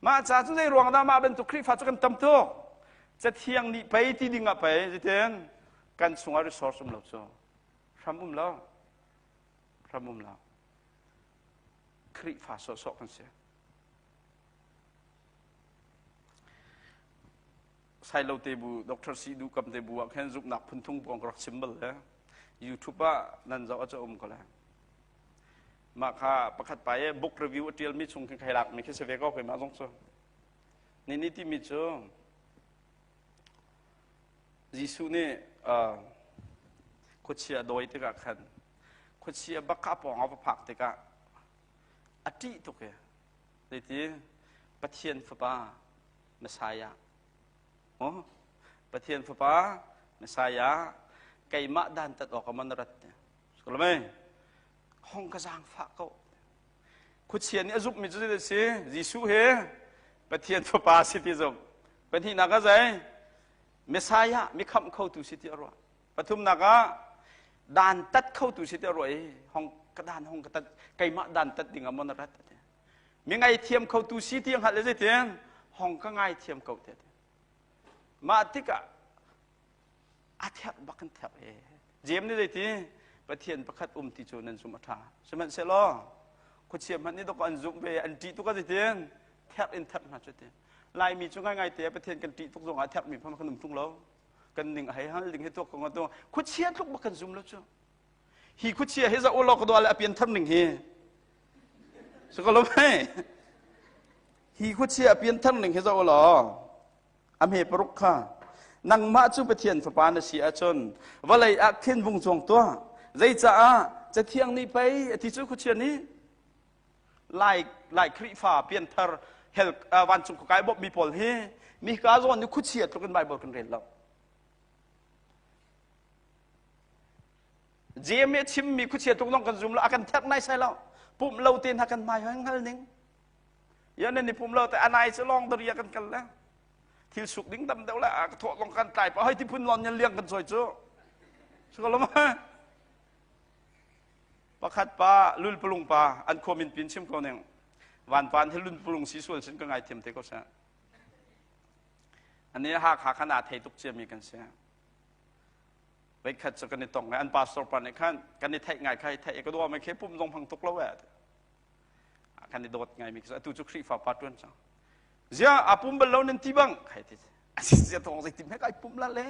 Speaker 1: Mah ca cu zei ruang dah mah bantuk Khrihfa cu kan tam tuk. Cathiang nih pei ti ding ah pei zeitin kan chungah resource um lo cu. Hram um lo. Hram um lo. Khrihfa sawhsawh kan si. Sailo te bu Dr. Si Du Kam te bu ah khan zumhnak phunthung kong ka rak chim bal le YouTube ah nan zoh ah um ko le mah kha pakhat pa e book review a tial mi chung khin khai lak mi khi si ve ko keimah zong cu ni ni ti mi cu Jesuh nih khuachia dawi tikah khan khuachia bak kha a pawng a va phak tikah a ṭih tuk e zeiti? Pathian Fapa Messiah. Oh, Pathian Fapa Messiah keimah dantat awk ah man rat. Skolame hong ka zaangfah ko. Khuachia nih a zumhmi cu zeidah si? Jesuh he Pathian Fapa si ti zumh. Pahnihnak ah zei? Messiah mi khamh khotu si ti a ruah. Pathumnak ah dantat khotu si ti a ruah i hong ka dan hong ka tat keimah dantat ding ah maw na rat ati. Mi ngaithiam khotu si ti a hngalh le zeitin hong ka ngaithiam ko ti ati. Mah tikah a therh bak in therh e. Jeim nih zeiti Pathian pakhat um ti cu nan zumh a ṭha. Sihmanhsehlaw khuachia hmanh nih dawk an zumh ve an ṭih tuk a zeitin therh in therh hna cu ti. Laimi cu ngaingai te Pathian kan ṭih tuk zongah therhmi phang kan um ṭung lo. Kan ning a hei hal ding hi tuak ko nga khuachia tluk bak kan zum lo cu. Hi khuachia hi za ulaw ka dua le a pianthar ning hi. Sukalo mei. Hi khuachia a pianthar ning hi za ulaw a hme paruk kha nangmah cu Pathian fapa na si ahcun vawlei ah khin vung cuang tuah zeicaah cathiang nih pei a ti cu khuachia nih lai lai Khrihfa pianthar hell vancung khuakai bawmhmi pawl hi mi ka zawn nih khuachia tluk in Bible kan rel lo Jeim nih a chimmi khuachia tluk zong kan zum lo a kan therh nai sai lo pumh lo te hna kan hmai hoi hngal ning ya nan ni pum lo te anai cu long daria kan kal le thil suk ding dam deuh le a ka thawh long kan tlai pa hoi ti phun lon yan liang kan choi cu su lo ma pakhat pa lul pulung pa an khua min pin chim ko ning van pan hi lun pulung si sual sin ka ngai thiam te ko sa ani ha kha khan a thei tuk cia mi kan si veikhat cu kan i tong an pastor pa nih khan kan i theih ngai kha i theih ka dua mai khe pum zong hmang tuk lo e kan i dawt ngai mi atu cu Khrihfa pa tuan cang zia a pum bal lo nan ti bang khai ti asi zia tong zei tim he kai pum la le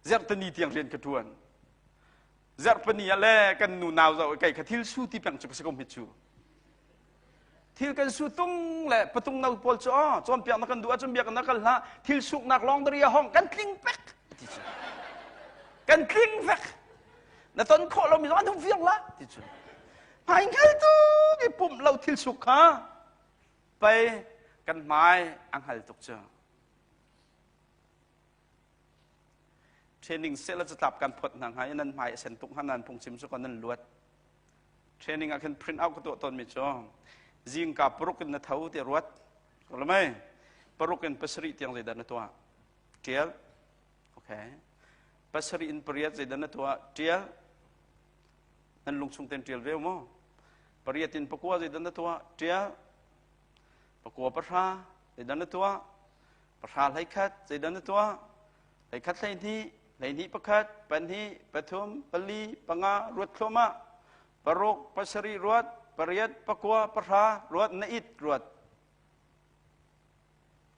Speaker 1: zerh tani tiang rian ka tuan zerh pani a le kan nu nau zo kai kha thil su ti peng cu ka si ko mi cu thil kan su tung le patung no pawl cu aw cawnpiak na kan duh ahcun biak na kal hlah thil suknak lawng dari a hong kan tling pek ti cu kan tling vek na ton khawh lomi zong an hung fiang la ti cu hmai hngal tuk i pumh lo thil suk kha pei kan hmai a hngal tuk cu training seh la catlap kan phot hna hnga i nan hmai a sen tuk hnga nan phungchim cu kan nan luat Training ah khin print out ka tuah tawnmi cu zingka paruk in na tho ti ruat. Ko mei paruk in pasarih tiang zeidah na tuah? Tial. Okay. Pasarih in pariat zeidah na tuah? Tial. Nan lungchung ten tial ve mu. Pariat in pakua zeidah na tuah? Tial. Pakua pahra zeidah na tuah? Pahra hleikhat zeidah na tuah? Hleikhat hleihnih, hleihnih pakhat, pahnih, pathum, pali, panga, ruat thluahmah, paruk, pasarih ruat, pariat, pakua, pahra, ruat, na it, ruat.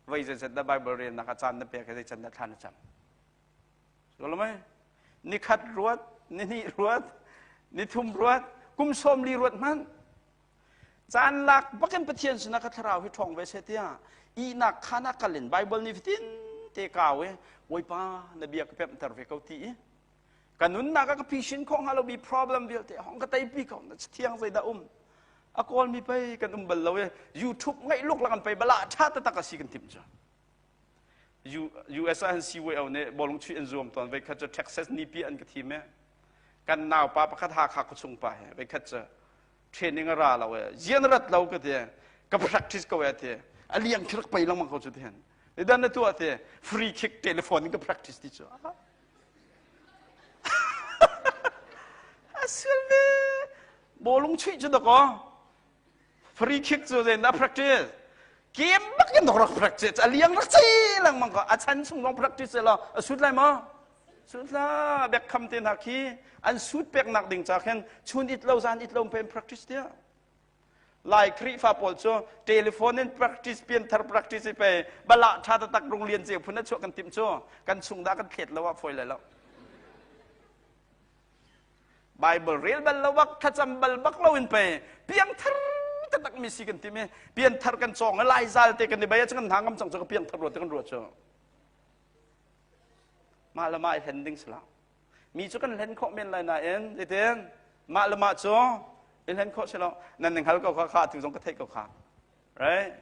Speaker 1: Voi zeizat dah Bible relnak ah caan na pek i zeican dah thla na cam. Sual Nikhat ruat, nihnih ruat, nithum ruat, kum sawmli ruat hmanh. Caan lak bakin Pathian sinah ka thlarau hi ṭhawng ve seh tiah ihnak khaan ah kal in Bible nih fatin te kau i Bawipa na bia ka pemhter ve ko ti i ka nunnak ah ka phisin khawh hnga lomi problem vialte hong ka teipi ko na thiang zeidah um a kawlmi pei kan um bal lo i YouTube ngaih luk lang an pei bala ṭha taktak a si kan timh cu US ah han CYO nih bawlung chuih an zuam tawn veikhat cu Texas nipi an ka thim i kan naupa pakhat Hakha khuachung pa he veikhat cu training a ra lo e zian rat lo ka ti ka practice ko e ti a liang khi rak pei lengmang ko cu ti hen dan na tuah ti free kick telephone in ka practice ti cu a sil ne bawlung chuih cu dakaw free kick cu zen na practice game bak in rak practice a liang rak chei lengmang ko a chan chung zong practice lo a sut lai maw sut la Beckham te hna khi an sut peknak ding ca khin chun it lo zan it lo pen practice tia lai Khrihfa pawl cu telephone in practice pianthar practice i pe bala tha tak rung lian ceu phun a chuah kan tim cu kan chung dah kan thlet lo ah foi lai lo Bible rel bal lo bak thlacam bal bak lo in pe piangthar taktak mi si kan ti mi pianthar kan cawng lai zal te kan i bai kan hna ngam cang cu ka piangthar ruat te kan ruat cu mah le mah i hlen ding si lo mi cu kan hlen khawh men lai nain zeitin mah le mah cu i hlen khawh si lo nan ning hal ko kha kha tu zong ka theih ko kha. Right?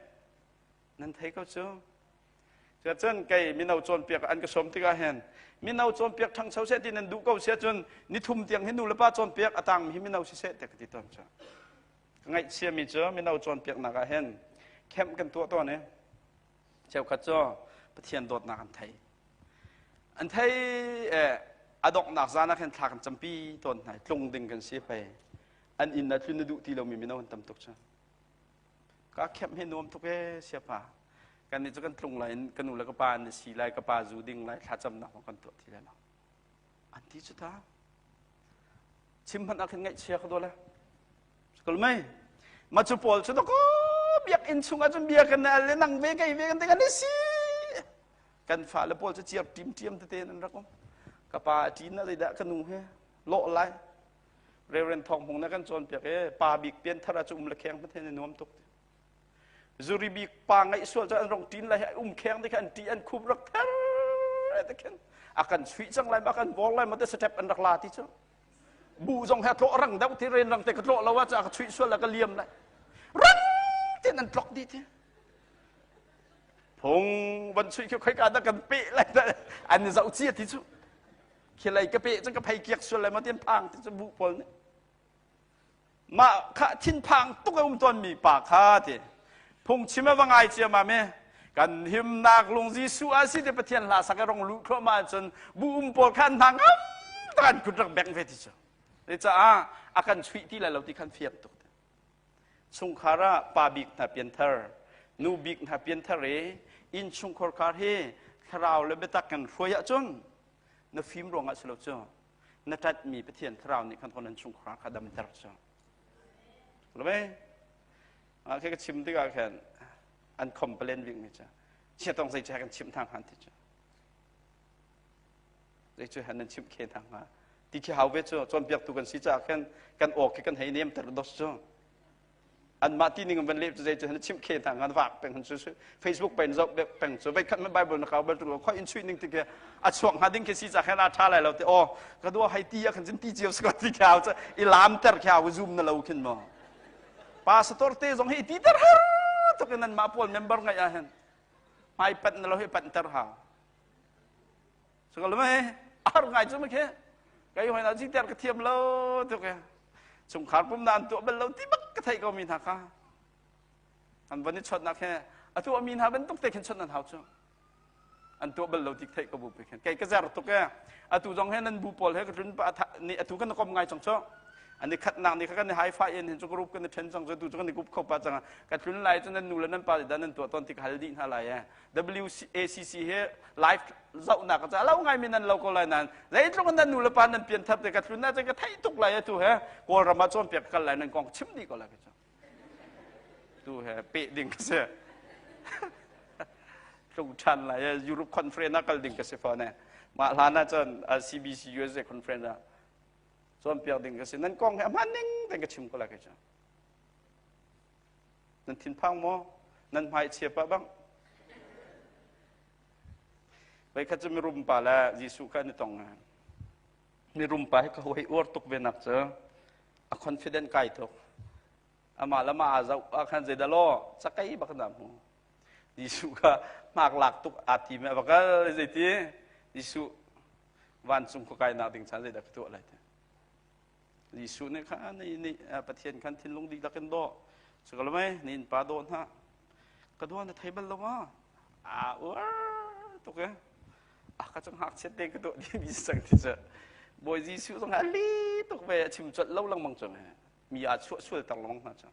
Speaker 1: Nan thei ko cu. Cun kei mino cawnpiak an ka sawm tikah hin mino cawnpiak ṭhangcho seh ti nan duh ko si ahcun nithum tiang hi nu le pa cawnpiak a tangmi hi mino siseh tiah ka ti tawn cu. Ka ngaihchiami cu mino cawnpiaknak ah hin camp kan tuah tawn i cheukhat cu Pathian dawtnak an thei. An thei a donghnak zan ah khin thla kan campi tawn hna tlung ding kan si pei. An inn ah tlun na duh ti lomi mino an tam tuk cu. Ka kemh hi nuam tuk ee siapa. Kan nih cu kan tlung lai in ka nu le ka pa an si lai, ka pa zu ding lai, thlacamnak ma kan tuah ti lai lo. An ti cu ta. Chim hmanh ah khin ngaihchia ka dawle. Kul mei. Ma cu pawl cu ko biakinn chung ah cun bia kan al le nang ve kei ve kan te kan si. Kan fa le pawl cu ciar tim tiam tete an rak um. Ka pa a ṭin na zeidah ka nu he lawh lai. Reverend Thawng Hmung na kan cawnpiak i pa bik pianthar ah cu um le kheng hmanh hin nuam tuk. Zuri bik pa ngaih sual cu an rong ṭin lai um kheng te kha an ṭi an khup rak ther te khin a kan chuih cang lai ma kan bor lai ma te step an rak la ti cu bu zong he tlawh rang deuh ti ren rang te ka tlawh lo ah cu a ka chuih sual la ka liam lai rang tin an tlok dih ti phung van chuih khi khoi ka dah kan pe lai an zoh chia ti cu Khilei ka pe cang ka phei kiak sual lai ma tian phang ti cu bu pawl nih mah kha thinphang tuk a um tawn mi pa kha ti phungchim a va ngai cia ma me kan himnak lung Jesuh a si ti Pathian hla sak rong lu thluahmah ahcun bu um pawl kha an hna ngam tak an kut rak beng ve ti cu caah a kan chuih ti lai lo ti khan fiang tuk Chungkhar ah pa bik hna pianthar, nu bik hna pianthar i innchungkhar khar hi thlarau le biatak kan hruai ahcun na fim ruangah si lo cu na ṭatmi Pathian thlarau nih khan nan chungkhar kha damter cu. Love, ah khi ka chim tikah khan an complain bik mi cu chiatong zei cu kan chim thang han ti cu. Zei cu han nan chim khe thang ha. Ti khi hau ve cu cawnpiaktu kan si caah khan kan aw khi kan hei nem ter dos cu anmah ti ning van leh cu zei cu han chimh khe hna ngan vak peng han cu Facebook pen zoh peng cu vei khat man Bible na kau bal tu khoi in chuih ning ti khi a chuak hnga ding khi si ca khan a tha lai lo ti aw ka dua hai ti a khan cin ti cio siko ti khao cu i lam ter khao zoom na lo khin mo pastor te zong hi ti ter har tuk in nan mah pawl member ngai ah hin hmai pat na lo hi pat ter hau Sukal mai ar ngai cu makhe kai hoi na jiter ka thiam lo tuk e chungkhar pum na an tuah bal lo ti bak ka thei ko mi hna kha an van i chot nak he a tuah mi hna bantuk te khin chot nan hau cu an tuah bal lo ti thei ko bu pe khin kei ka zer tuk e atu zong he nan bu pawl he ka tlun pa ni atu kan kom ngai chong cho an i khatnak ni kha kan i hai fa in hin cu group kan i then cang cu tu cu kan i gup kho pa cang ka tlun lai cu nan nu le nan pa dan nan tuah ton ti ka hal dih hna lai e WACC hi live zohnak ka ca lo ngai mi nan lo ko lai nan zeitluk nan nu le pa nan pian thar te ka tlun na ka theih tuk lai tu he kawlram ah cawnpiak kal lai nan kong chim dih ko lai ka tu he pe ding ka si tlung than lai Europe conference ah kal ding ka si fa ne mah hlan ah cun CBC USA conference ah cawnpiak ding ka si nan kong he hman ning ten ka chim ko lai ka Nan thinphang maw? Nan hmai chia pah bang. Voikhat cu mirum pa le Jesuh kha an i tong. Mirum pa hi ka hoi uar tuk ve nak cu a confident kai tuk. Amah le mah aa zoh ah khan zeidah law cakei bak na hmu. Jesuh kha hmak lak tuk aa tim a va kal zeiti Jesuh vancung khua kai nak ding chan zeidah ka tuah lai ti. Jesuh nih khan nih Pathian khan thinlung dihlak in daw. Cu mei ni in pa daw hna. Ka dua na thei bal lo ma? A uar tuk e. A ka cang hak chiat te ka tuah di mi sang ti cu. Bawi Jesuh zong a li tuk ve a chim colh lo lengmang cu. Mi a chuah sual ter lengmang hna cu.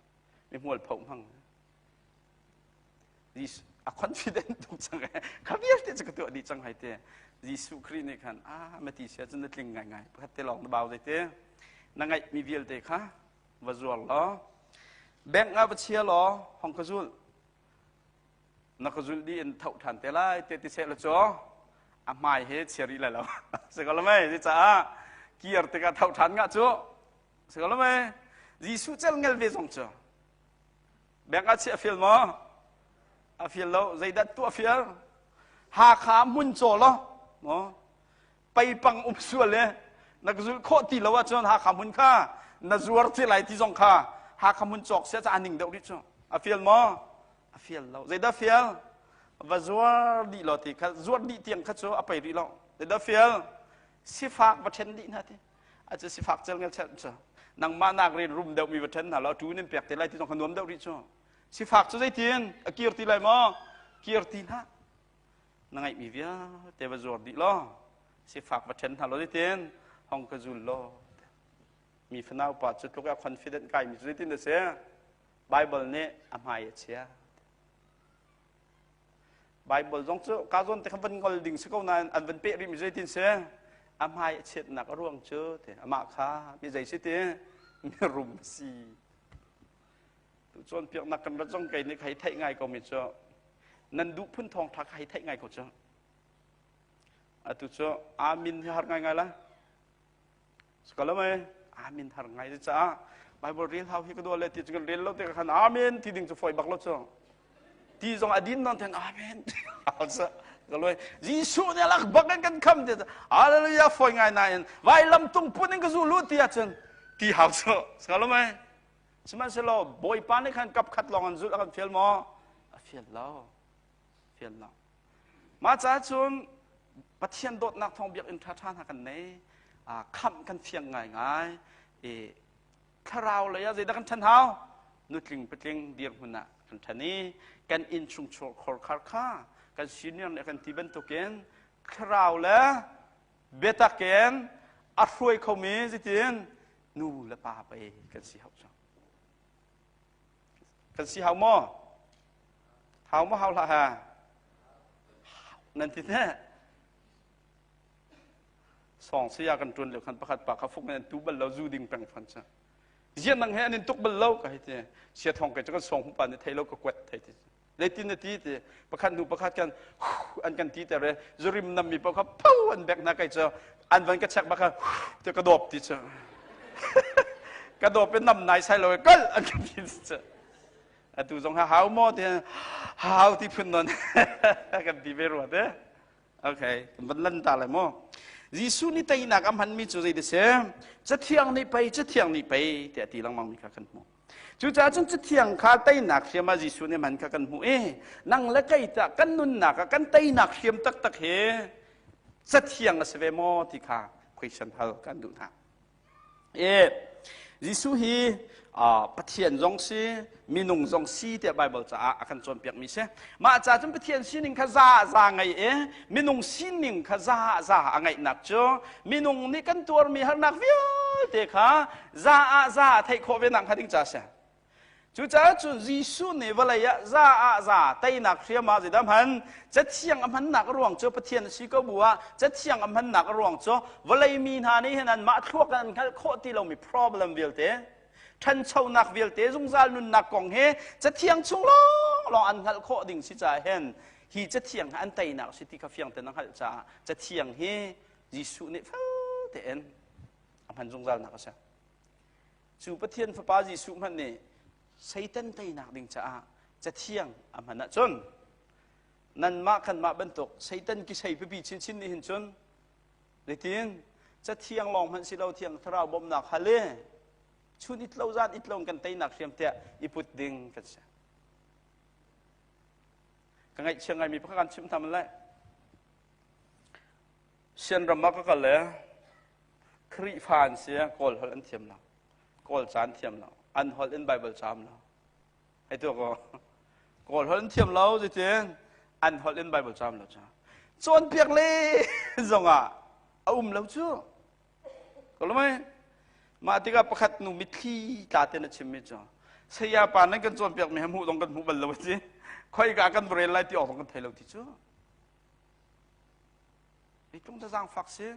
Speaker 1: Mi hmual pho hmang. A confident tuk cang e kha vialte cu ka tuah dih cang hai te Jesuh Khrih nih khan ah mati sia cun na tling ngai ngai pakhat te lawng na bau zei te na ngaih mi vialte kha va zuar law bank ah va chia law hong ka zul na ka zul dih in tho than te lai te ti seh la cu a hmai he chia rih lai lo si ko lo mei caah kir tikah tho than nga cu si ko lo mei Jesuh cel ngel ve zong cu Bank ah chiah fial maw? A fial lo. Zeidah tuah fial? Hakha hmun caw law maw? Peipang um sual le na ka zulh khawh ti lo ahcun Hakha hmun kha na zuar ti lai ti zong kha Hakha hmun cawk sia ca ning deuh rih cu. A fial maw? A fial lo. Zeidah fial? Va zuar dih lo ti kha zuar dih tiang kha cu a pei rih lo. Zeidah fial? Sifak va ṭhen dih hna ti. A cu sifak cel ngel cel cu. Nangmah nak rin rum deuh mi va ṭhen hna lo tu nin pek te lai ti zong kha nuam deuh rih cu. Sifak cu zeitin? A kir ti lai maw? Kir ti hlah. Na ngeihmi vialte va zuar dih law sifak va ṭhen hna law zeitin? Hong ka zul law. Mi fanau pa cu tluk a confident kai mi cu zeitin a si? Bible nih a hmai a chia. Bible zong cu ka zawn te kha van ngol ding si ko nain an van peh rih mi zeitin si? A hmai a chiatnak a ruang cu te amah kha mi zei si ti? Mirum si. Tu cawnpiaknak kan rat zong kei nih hei theih ngai ko mi cu nan duh phun thawngṭha kha hei theih ngai ko cu. Atu cu amin hi har ngai ngai la. Sikalamai amin har ngai caah Bible rel hau hi ka duah le ti cu kan rel lo te khan amen ti ding cu foi bak lo cu. Ti zong a din non ten amen. Ka loi Jesuh nih lak bak in kan kham ti hallelujah foi ngai nain vailam tung pun in ka zu lu ti ahcun ti hau cu. Sikalamai Sihmanhsehlaw Bawipa nih khan kap khat lawng an zulh a kan fial maw? A fial lo. Fial lo. Mah caah cun Pathian dawtnak thawng biakinn ṭhaṭha hna kan nei. Khamh kan fiang ngaingai. I thlarau lei ah zeidah kan ṭhan hau? Nutling patling dirhmun ah kan ṭhan i kan innchung khorkhar kha kan senior nih a kan ti bantukin thlarau le biatak in a hruai khomi zeitin nu le pa pei kan si hau cu kan si hau maw hau maw hau hlah ha nan ti ne song saya kan tuan lio khan pakhat pa kha fuk an tu bal lo zu ding peng fan cha zian nang he an in tuk bal lo ka hei ti sia thong ke chu kan song hu pa ni thei lo ka kwat thei ti Leitin na ti ti pakhat hnu pakhat kan an kan ti ter zurim nam mi paoh kha pho an bek hna kai cu an van ka check bak kha te ka dawp ti cu ka dawp in nam nai sai lo kal an kan ti cu atu zong ha hau maw ti hau ti phun non kan ti ve rua te okay kan van lan ta lai maw Jesuh nih teinak a hmanmi cu zei si cathiang nih pei cathiang nih pei tiah ti lengmang mi kha kan hmuh Cucaah cun Cathiang kha teinak hriam ah Jesuh nih man kha kan hmuh i nang le kei tah kan nunnak ah kan teinak hriam taktak hi Cathiang a si ve maw ti kha question hal kan duh hna. E, Jesuh hi Pathian zong si, minung zong si tiah Bible caah a kan cawnpiakmi si. Mah ca cun Pathian sining kha za za ngei i minung sining kha za za a ngeihnak cu minung nih kan tuarmi harnak vialte kha za ah za theih khawh ve nak hnga ding ca si. Cucaah cun Jesuh nih vawlei ah za ah za teinak hriam ah zeidah hman cathiang a hmannak a ruang cu Pathian a si ko bu ah cathiang a hmannak a ruang cu vawlei mi hna nih hin anmah thluak in an hngalh khawh ti lomi problem vialte ṭhanchonak vialte zungzal nunnak kong hi cathiang chung lawnglawng an hngalh khawh ding si caah hin hi cathiang hi an teinak si ti kha fiang tein a hngalh caah cathiang hi Jesuh nih fel tein a hman zungzalnak a si. Cu Pathian Fapa Jesuh hmanh nih Satan teinak ding caah cathiang a hman ahcun nanmah kanmah bantuk Satan kisei pipi chinchin nih hin cun zeitin cathiang lawng hmanh si lo thiang thlarau bawmhnak hal i chun itlo zan itlo kan teinak hriam tiah i put ding kan si. Ka ngaihchia ngaimi pakhat kan chimh hna man lai. Sianram ah ka kal le Khrihfa an si Kawl holh an thiam lo. Kawl ca an thiam lo. An holh in Bible caam lo. Hei tu ko. Kawl holh an thiam lo zeitin an holh in Bible caam lo ca. Cawnpiak le zongah a um lo cu. Ko lo mei? Mah tikah pakhat nu mitthli tla ten a chimmi cu saya pa nan kan cawnpiak mi he hmuh dong kan hmuh bal lo ti. Khoi ka kan rel lai ti awk zong kan thei lo ti cu. Eitlung ta zaangfak si.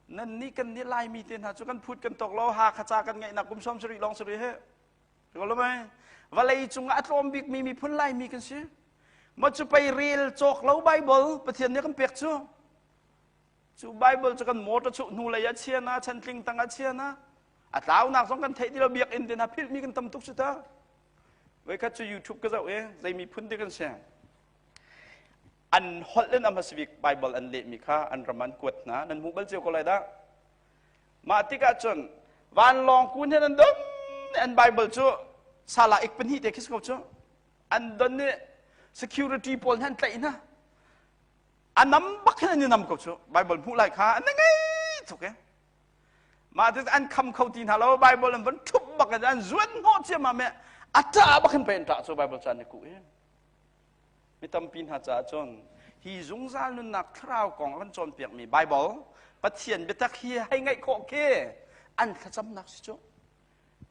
Speaker 1: Nan nih kan nih Laimi te hna cu kan phut kan tawk lo Hakha ca kan ngeihnak kum 70 lawng si rih he. Ko lo mei? Vawlei cungah a tlawm bikmi miphun Laimi kan si. Ma cu pei rel cawk lo Bible Pathian nih kan pek cu. Cu Bible cu kan motor chu hnu lei ah chia na chantling tang ah chia na. A tlaunak zong kan theih ti lo biakinn te hna philhmi kan tam tuk cu ta. Voikhat cu YouTube ka zoh i zei miphun ti kan si. An holh in a hmasa bik Bible an lehmi kha an ram an kuat hna. Nan hmuh bal cio ko lai dah. Mah tikah cun vanlawng kun hin an dum an Bible cu sala ik pahnih te khi si ko cu. An don i security pawl hna an tlaih hna. A nam bak hin an i nam ko cu. Bible hmuh lai kha an ngei tuk e. Mah ti an kham kho ti hna lo. Bible an van ṭhup bak in an zuan hnawh ciammam e. A ṭah bak hin pei an ṭah cu Bible ca an i kuh i. Mi tampi hna caah cun hi zungzal nunnak thlarau kong a kan cawnpiakmi Bible Pathian biatak hi hei ngaih khawh khi an thlacamnak si cu.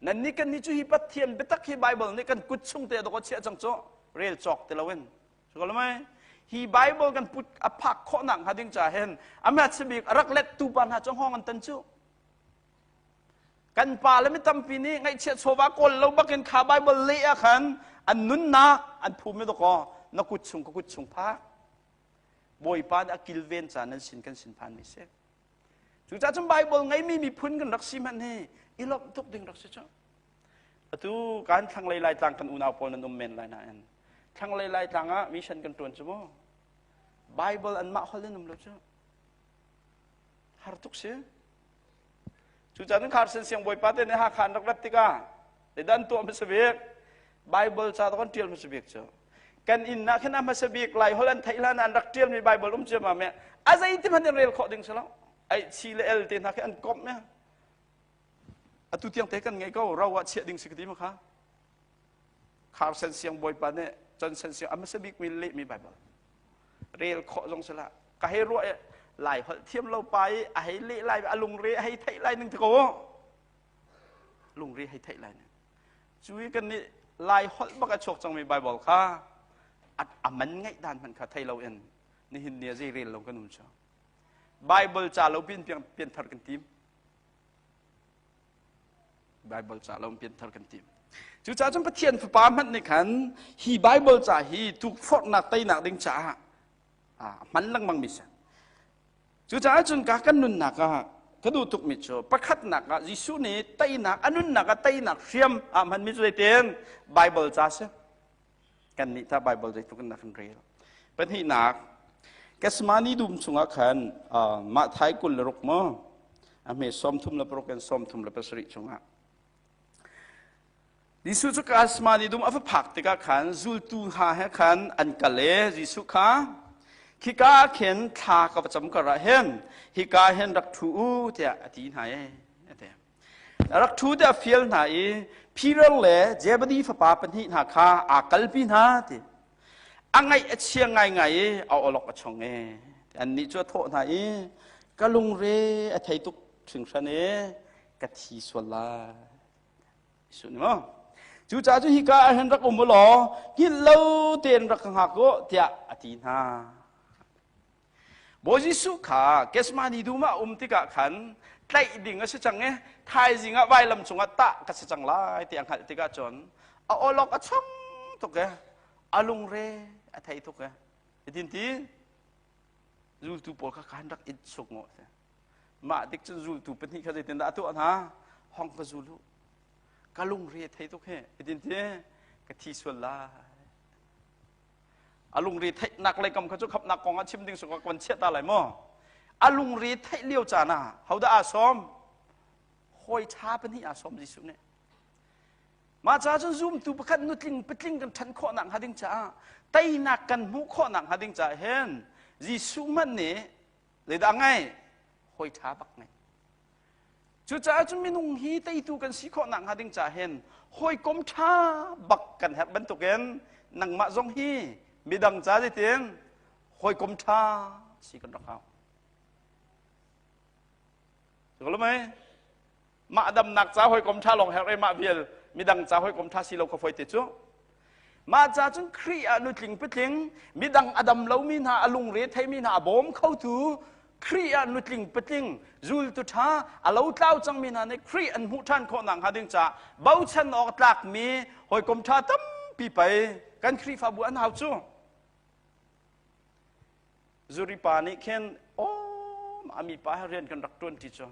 Speaker 1: Nannih kannih cu hi Pathian biatak hi Bible nih kan kut chung te dawk a chiah cang cu rel cawk ti loin. Cu hi Bible kan put a phak khawhnak hnga ding ca hin a hmasa bik a rak lettu pa hna cu hngawng an tan cu. Kan pa le mi tampi nih ngaihchiat chawva kawl lo bakin kha Bible leh ah khan an nunnak an phum i dawkaw na kut chung ka kut chung phak. Bawipa nih a kilven ca nan sin kan sin phan mi si. Cucaah cun Bible ngeimi miphun kan rak si hmanh hi i lawmh tuk ding rak si cu. Atu kan thlanglei Laitlang kan unau pawl nan um men lai nain thlanglei Laitlang ah mission kan ṭuan cu mu. Bible anmah holh in um lo cu. Har tuk si. Cucaah cun Carson siangbawipa te nih Hakha an rak rat tikah zeidah an tuah hmasa bik? Bible ca kan ṭial hmasa bik cu. Kan inn ah khin a hmasa bik Lai holh an theih hlan ah an rak ṭialmi Bible um ciammam i a zeiti hmanh in rel khawh ding si lo. Ai chi le el te hna khi an komh i atu tiang te kan ngei ko ro ah chiah ding si ka ti ma kha. Carson siangbawipa nih Johnson siang a hmasa bik mi lehmi Bible. Rel khawh zong si lah. Ka hei ruah i lai holh thiam lo pa i a hei leh lai a lungre a hei theih lai ning ti ko lungre hei theih lai ning cu i kan nih lai holh bak a chuak cangmi Bible kha a man ngaih dan hmanh kha thei lo in nihin ni a zei rel lo kan um cu Bible ca lo pin pianthar kan tim Bible ca lo pianthar kan tim. Cucaah cun Pathian Fapa hmanh nih khan hi Bible ca hi tukforhnak teinak ding caah a hman lengmang mi si. Cucaah cun ka kan nunnak ah ka duh tukmi cu pakhatnak ah Jesuh nih teinak a nunnak ah teinak hriam a hmanmi cu zeitin Bible ca si. Kan nih ta Bible zeitluk in dah kan rel. Pahnihnak, Gethsemane dum chungah khan mah thai 26 maw a hme 36 in 37 chungah Jesuh cu Gethsemane dum a va phak tikah khan zultu hna he khan an kal i Jesuh kha khika ah khin thla ka va cam kar ah hin hika hin rak ṭhu u tiah a ti hna i a ti. Rak ṭhu tiah a fial hna i Peter le Zebedi fapa pahnih hna kha aa kalpi hna ti. A ngaih a chia ngaingai i a awlok a chong i annih cu a thawh hna i ka lungre a thei tuk hringhran i ka thi sual lai. Jesuh nih maw cucaah cu hika ah hin rak um u law hngilh lo tein rak ka hngak u tiah a ti hna. Bawi Jesuh kha Gethsemane dum ah um tikah khan tlaih ding a si cang i thaizing ah vailam cungah tah ka si cang lai ti a hngalh tikah cun a awlok a chong tuk i a lungre a thei tuk i hitin ti zultu pawl kha khan rak it suk ngo mah dik cun zultu pahnih kha zeitindah a tuah hna hong ka zul u ka lungre thei tuk he hitin ti ka thi sual lai A lungre theihnak lei kam kha cu khamnak kong ah chim ding sung ka kan chiah ta lai maw? A lungre theih lio caan ah hodah aa sawm? Hawi ṭha pahnih aa sawm Jesuh nih. Mah caah cun zumtu pakhat nutling patling kan ṭhan khawhnak hnga ding caah teinak kan hmuh khawhnak hnga ding caah hin Jesuh hmanh nih zeidah ngai? Hawi ṭha bak ngei. Cucaah cun minung hi teitu kan si khawh nakhnga ding caah hin hawikom ṭha bak kan herh bantukin nangmah zong hi midang ca zeitin hawikom ṭha si kan rak hau. Cu mei mah damnak ca hawikom ṭha lawng herh i mah vial midang ca hawikom ṭha si lo kha foi te cu. Mah ca cun Khrih ah nutling patling midang a dam lomi hna a lungre theimi hna a bawm khotu Khrih ah nutling patling zultu ṭha a lotlau cangmi hna nih Khrih an hmuh ṭhan khawh nakhnga ding caah bochan awk tlakmi hawikom ṭha tampi pei kan Khrihfabu an hau cu. Zuri pa nih khin aw a mi pa he rian kan rak ṭuan ṭi cu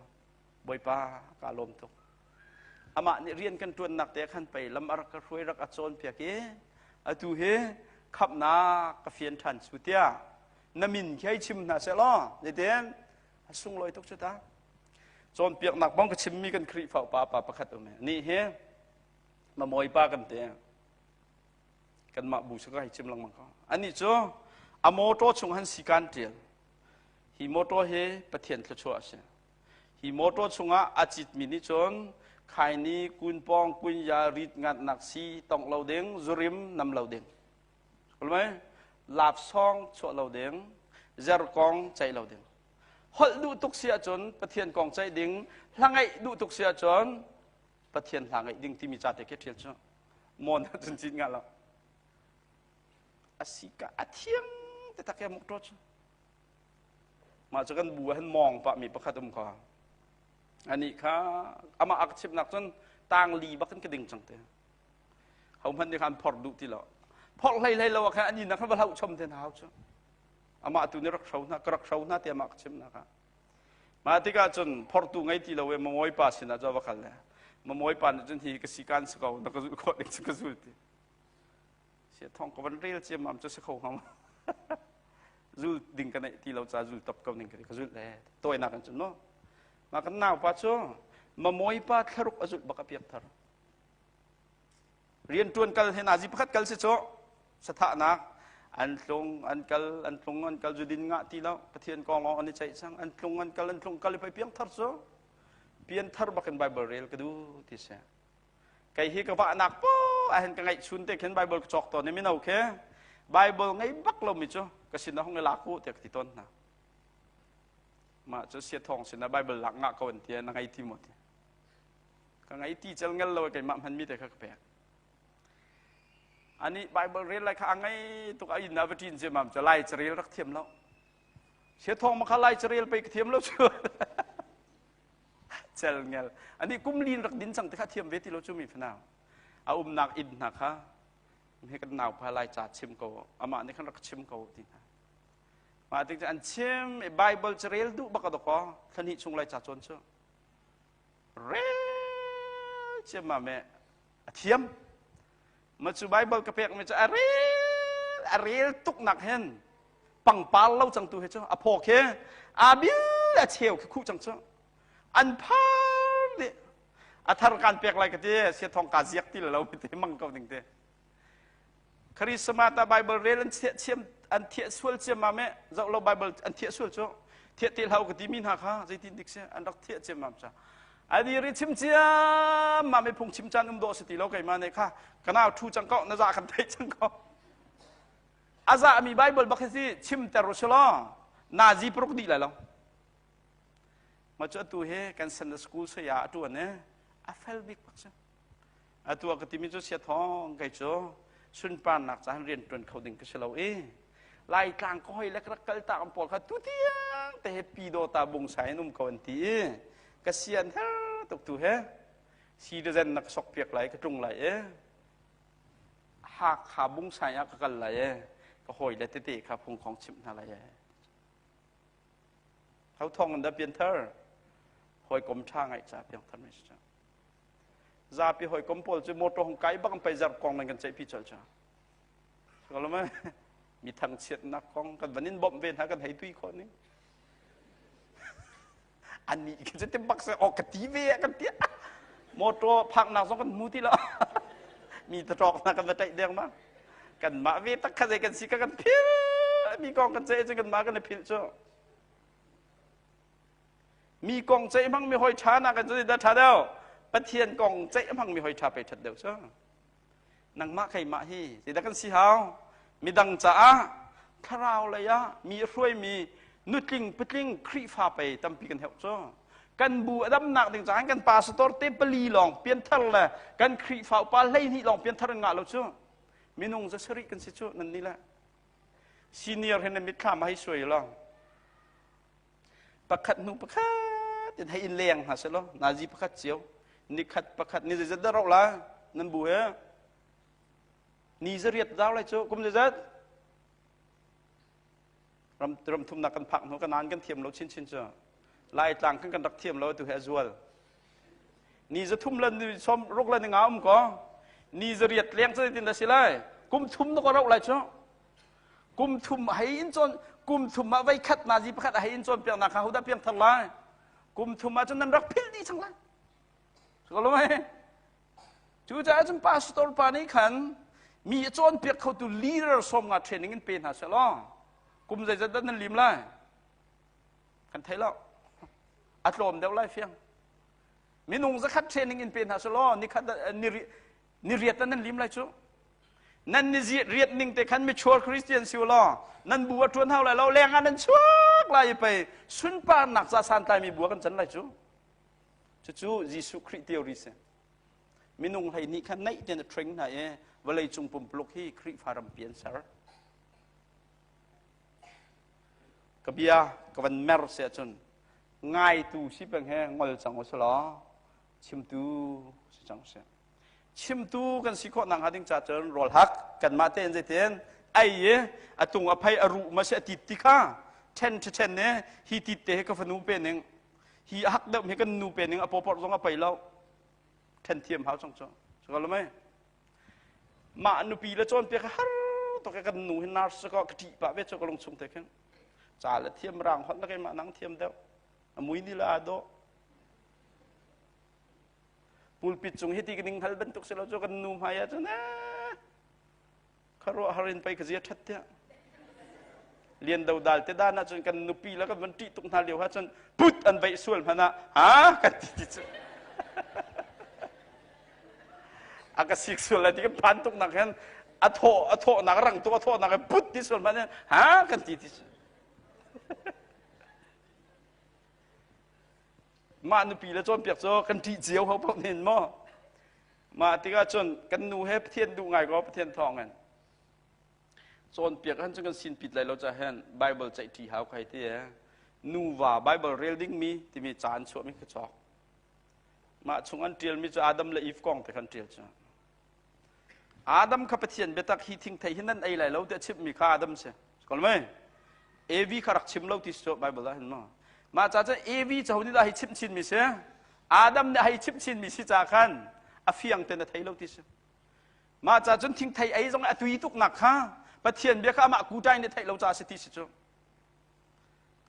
Speaker 1: Bawipa kaa lawm tuk. Amah nih rian kan ṭuannak te khan pei lam a rak ka hruai rak a cawnpiak i atu hi khamhnak ka fian ṭhan cu tiah na min khi hei chim hna seh law zeitin a sunglawi tuk cu ta. Cawnpiaknak bang ka chimmi kan Khrihfa upa pa pakhat um i nih hi mamawi pa kan ti. Kanmah bu si ka hei chim lengmang ko. Anih cu a motor chung han sikan ṭial. Hi motor hi Pathian thluachuah a si. Hi motor chungah a citmi nih cun khaini, kunpawng, kunya, rit ngatnak si tongh lo ding, zurim nam lo ding. Kulmai lapsawng chuah lo ding, zerkong ceih lo ding. Holh duh tuk si ahcun Pathian kong ceih ding, hla ngaih duh tuk si ahcun Pathian hla ngaih ding timi ca te khi ṭhial cu mawn ahcun cin nga lo. A si ka a thiang te tak ya muk cu. Mah cu kan bu ah hin mawng pah mi pakhat um kha. Ani kha amah a ka chimnak cun tang li bak in ka ding cang te. Ho hmanh nih khan phor duh ti lo. Phor hlei hlei lo ah khan ani na khan va hloh chom te hna hau cu. Amah tu nih rak hro hna ka rak hro hna ti amah ka chimnak ah. Mah tikah cun phortu ngei ti lo i mamawi pa sinah cu a va kal le mamawi pa nih cun hi ka si kan si ko na ka zulh khawh ding cu ka zul ti. Sia thong ka van rel ciammam cu si kho hnga zul ding ka neih ti lo ca zul top ko ning ka ti ka zulh le tawinak in cun mu. Mah kan nau pa cu mamawi pa thlaruk a zulh bak a piak thar. Rianṭuan kal he nazi pakhat kal si cu sathahnak an tlung an kal an tlung an kal zudin ngah ti lo Pathian kong lawng an i ceih cang an tlung an kal an tlung kal i pei piang thar cu pian thar bakin Bible rel ka duh ti si kei hi ka vahnak po ahin ka ngaih chun te khin Bible ka cawk tawn i mino khi Bible ngei bak lo mi cu ka sin ah hung i lak u tiah ka ti tawn hna mah cu sia thawng sinah Bible lak ngah ko an ti na ngei ti maw ti Ka ngei ti cel ngel lo keimah hmanmi te kha ka pek. Ani Bible rel lai kha a ngei tuk a inn ah va ṭin ciammam cu lai carel rak thiam lo. Sia thawng ma kha lai carel pei ka thiam lo cu. Cel ngel. Ani kum lin rak din cang te kha thiam ve ti lo cu mi fanau. A umnak inn hna kha he kan nau pa lai ca chim ko amah nih khan rak chim ko ti hna. Mah tik an chim Bible carel duh bak a doko thlahnih chung lai ca cawn cu. Rel ciammam e a thiam. Ma cu Bible ka pek mi cu a rel a rel tuk nak hin pangpar lo cang tu he cu a phaw khi a bil a cheu khi khuh cang cu an phar dih a thar kan pek lai ka ti sia thong ka ziak ti lo mi te mang ko ding te Christmas ah Bible rel an thiah thiam an thiah sual ciammam e zoh lo Bible an thiah sual cu thiah te hlau ka timi hna kha zeitin dik si an rak thiah ciammam ca ani ri chim ciammam i phung chim caan um dawh si ti lo keimah ne kha kanau thu cang ko na za kan theih cang ko a za mi Bible bak hi si chim ter u law nazi paruk dih lai lo ma cu atu he kan Sunday school saya a tuan e a fel bik bak si Atu a ka timi cu sia thawng kei cu sunparnak caah rian ṭuan kho ding ka si lo i Laitlang ka hoi le ka rak kal tak an pawl kha tutiang te he Pyidawta bungsai in um ko an ti i ka sian her tuk tu he citizen na ka sok piak lai ka tlung lai i Hakha bungsai ah ka kal lai i ka hawi le tete kha phung khong chimh hna lai e Ho thong in dah pianthar hawikom ṭha ngaih ca piangthar mi si Zapi hawikom pawl cu motor hung kai bak an pei zarh kong nan kan ceihpi colh cu. Ko ma mi thangchiatnak kong kan van in bawmh ve hna kan hei tui khawh ning. Ani khi cu bak se ok ka ti ve kan ti. Motor phaknak zong kan hmu ti lo. Mi taṭawk na kan va ṭaih deng ma. Kan mah ve tak kha zei kan si ka kan phil. Mi kong kan ceih cu kan mah kan i philh cu. Mi kong ceih hmangmi hawi ṭha nakin cu dah ṭha deuh? Pathian kong ceih hmangmi hawi ṭha pei ṭhat deuh cu. Nangmah keimah hi zeidah kan si hau? Midang caah thlarau lei ah mi a hruaimi nutling patling Khrihfa pei tampi kan heuh cu. Kan bu a damnak ding caah kan pastor te pali lawng pianthar le kan Khrihfa upa 12 lawng pianthar an ngah lo cu. Minung za sarih kan si cu nan nih le. Senior he na mitthlam hei suai lo. Pakhat hnu pakhat in hei in leng hna selaw nazi pakhat cio nikhat pakhat ni zeizat dah rauh la nan bu he ni zariat zau lai cu kum zeizat ram ram thumnak kan phak hnu kan nan kan thiam lo chin chin cu laitlang kan kan rak thiam lo tu he a zual ni zathum le ni som ruk le ni nga um ko ni zariat leng cu tin da si lai kum thum na ko rauh lai cu Kum thum hei in cawn kum thum ah voi khat nazi pakhat hei in cawnpiaknak kha hodah piang thar lai? Kum thum ah cun nan rak philh dih cang lai. Cucaah cun pastor pa nih khan. Mi a cawnpiak khotu leader 50 training in pe hna seh law kum zeizat dah nan lim lai? Kan thei lo. A tlawm deuh lai fiang. Minung 100 training in pe hna seh law nikhat ni riat nan lim lai cu. Nan ni riat ning te khan mature Christian si law nan bu a ṭuan hau lai lo leng ah nan chuak lai i pei sunparnak ca santlai mi bu ah kan can lai cu. Cucu Jesuh Khrih theory si. Minung 12 kha naih tein a train hna i vawlei cung pumpuluk hi Khrihfa rampi an ser. Ka bia ka van mer si ahcun ngaitu si peng he ngol cang u law chimtu si cang sih. Chimtu kan si khawh nakhnga ding ca cun rawl hak kanmah tein zeitin ei i a tung a phei a ruh ma si a tit ti kha ṭhen ṭhen ne hi tit te hi ka fanu pe ning hi a hak deuh hi kan nu pe ning a pawpawr zong a pei lo ṭhen thiam hau cang cu cu lo mei mah nupi le cawnpiak har tuk kan nu hi nurse ko ka ṭih pah ve cu ka lung chung te khin ca le thiam rang hot na keimah nang thiam deuh a mui ni la dawh pulpit cung hiti ka ning hal bantuk si lo cu kan nu hmai ah cun khuaruah har in pei ka zia ṭhat tiah lian do dal te dan ah cun kan nupi le kan van ṭih tuk hna lio ah cun put an veih sual hmanh ah ha kan ti ti cu a ka sik sual lai ti kan phan tuk nak hin a thawh a thawh nak rang tuk a thawh nak put ti sual hmanh ha kan ti ti cu Mah nupi le cawnpiak cu kan ṭih cio ho paoh nin maw? Mah tikah cun kan nu he Pathian duh ngai ko Pathian thawng in cawnpiak han cu kan sin pit lai lo ca hen Bible ceih ṭi hau kai ti e nuva Bible rel ding mi timi ca an chuah mi ka cawk. Mah chung an ṭial mi cu Adam le Eve kong te khan ṭial cu. Adam kha Pathian biatak hi thingthei hi nan ei lai lo tiah chimhmi kha Adam si. Kol mei? Evi kha rak chim lo ti si Bible ah hin maw? Mah ca cun Evi cu nih dah hei chimh chinmi si? Adam nih hei chimh chinmi si ca khan a fiang ten a thei lo ti si. Mah ca cun thingthei ei zong a tui tuk nak kha Pathian bia kha amah kutai nih theih lo ca si ti si cu.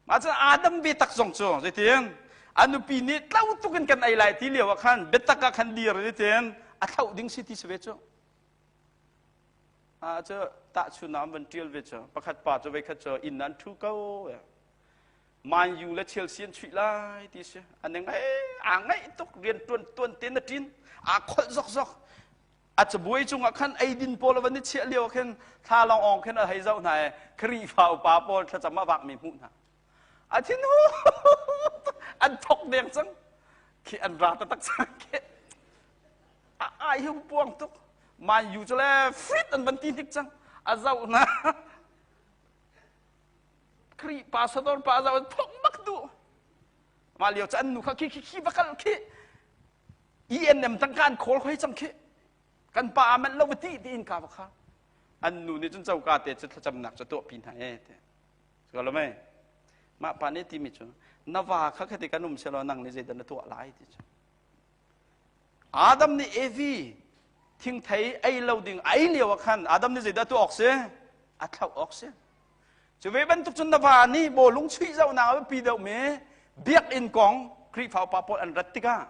Speaker 1: Mah cun Adam ve tak zong cu zeitin a nupi nih tlo tuk in kan ei lai ti lio ah khan biatak ah khan dir zeitin a thlauh ding si ti si ve cu. Ah cu tahchun ah van ṭial ve cu pakhat pa cu veikhat cu inn an ṭhu ko Man U le Chelsea an chuih lai ti si an ngai aa ngaih tuk rian ṭuan tuan te na ṭin aa kholh zokzok A cabuai cungah khan eidin pawl a van i chiah lio khin thlalawng awng khin a hei zoh hna i Khrihfa upa pawl thlacam a vakmi hmuh hna. A thin hu an thok deng cang. Khi an ra taktak cang khi. A ai hi puang tuk. Man U cu le frit an van ti hnik cang. A zoh hna. Khrih pastor pa zoh an thok bak duh. Mah lio cu an nu kha khi khi khi va kal khi ENM tangka an khawl hoi cang khi kan pa a manh lo va ti tiin ka va kha an nu nih cun coka te cu thlacamnak cu tuahpi hna e te so lo mei mah pa nih timi cu na va kha khati kan um selaw nang nih zeidah na tuah lai ti cu Adam nih Evi thingthei ei lo ding ei lio ah khan Adam nih zeidah tuah awk si a thlauh awk si Cu ve bantuk cun na va nih bawlung chuih zohnak a biapi deuhmi biakinn kong Khrihfa upa pawl an rat tikah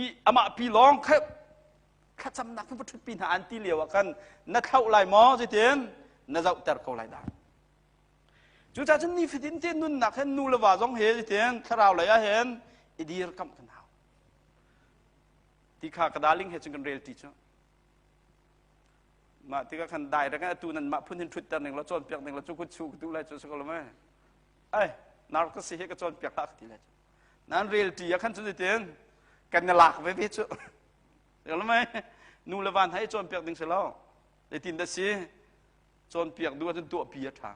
Speaker 1: i amah pi lawng kha thlacamnak va ṭhutpi hna an ti lio ah khan na thlauh lai maw zeitin na zohter ko lai dah. Cucaah cun nifatin te nunnak hin nu le va zong he zeitin thlarau lei ah hin i dirkamh kan hau. Ti kha ka darling he cun kan rel ti cu. Mah tikah khan direct in atu nan mah phun hin ṭhutter ning law cawnpiak ning law cu kut chu ka duh lai cu si ko lo mei. Ai, nar ka si hi ka cawnpiak hlah ka ti lai cu. Nan rel ṭi ah khan cun zeitin kan i lak veve cu. Lo mei. Nu le van hai cawnpiak ding si lo. Zeitin dah si? Cawnpiak duh ahcun tuahpi a ṭha.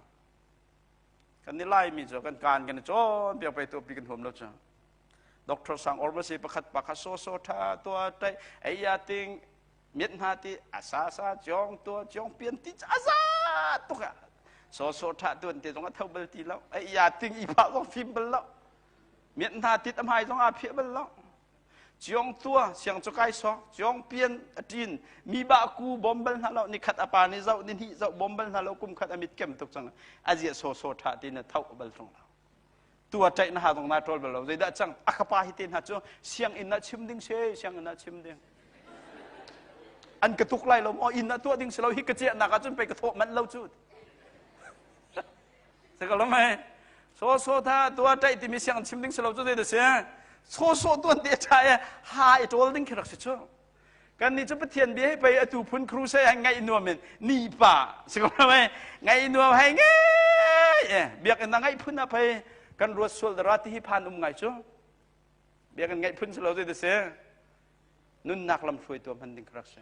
Speaker 1: Kan i Laimi cu kan kaan kan i cawnpiak pei tuahpi kan huam lo cu. Doctor Sang Orma si pakhat pa kha so so ṭha tua ṭai ei ya ting miat hna ti a sa sa ciong tua ciong pian ti a za tuk a so so tha tuan te zong a tho bal ti lo ai ya ting i pha zong fim bal lo miat hna tit a hmai zong a phiah bal lo ciong tua siang chu kai so ciong pian a tin mi ba ku bom bal hna lo ni khat a pa ni zau ni hnih zau bom bal hna lo kum khat a mit kem tuk chang a zia so so tha ti na tho bal thong lo tua ṭaih na ha zong na ṭawl bal lo zeidah cang a ka pa hi te hna cu sianginn ah chim ding se sianginn ah chim ding. An ka tuk lai lo maw? Inn ah tuah ding si lo hi ka ciahnak ah cun pei ka thawh manh lo cu. Si ko lo mei? So so tha tua ṭaih timi siang chim ding si lo cu zei da si? So so tuan te ṭha e ha i ṭawl ding khi rak si cu. Kan nih cu Pathian bia hi pei atu phun crusade ah ngaih nuam in ni pa si ko lo mei? Ngaih nuam hei ngei e biakinn ah ngaih phun ah pei kan ruat sual dara ti hi phan um ngai cu. Biakinn ngaih phun si lo zei da si? Nunnak lam hruaitu hman ding rak si.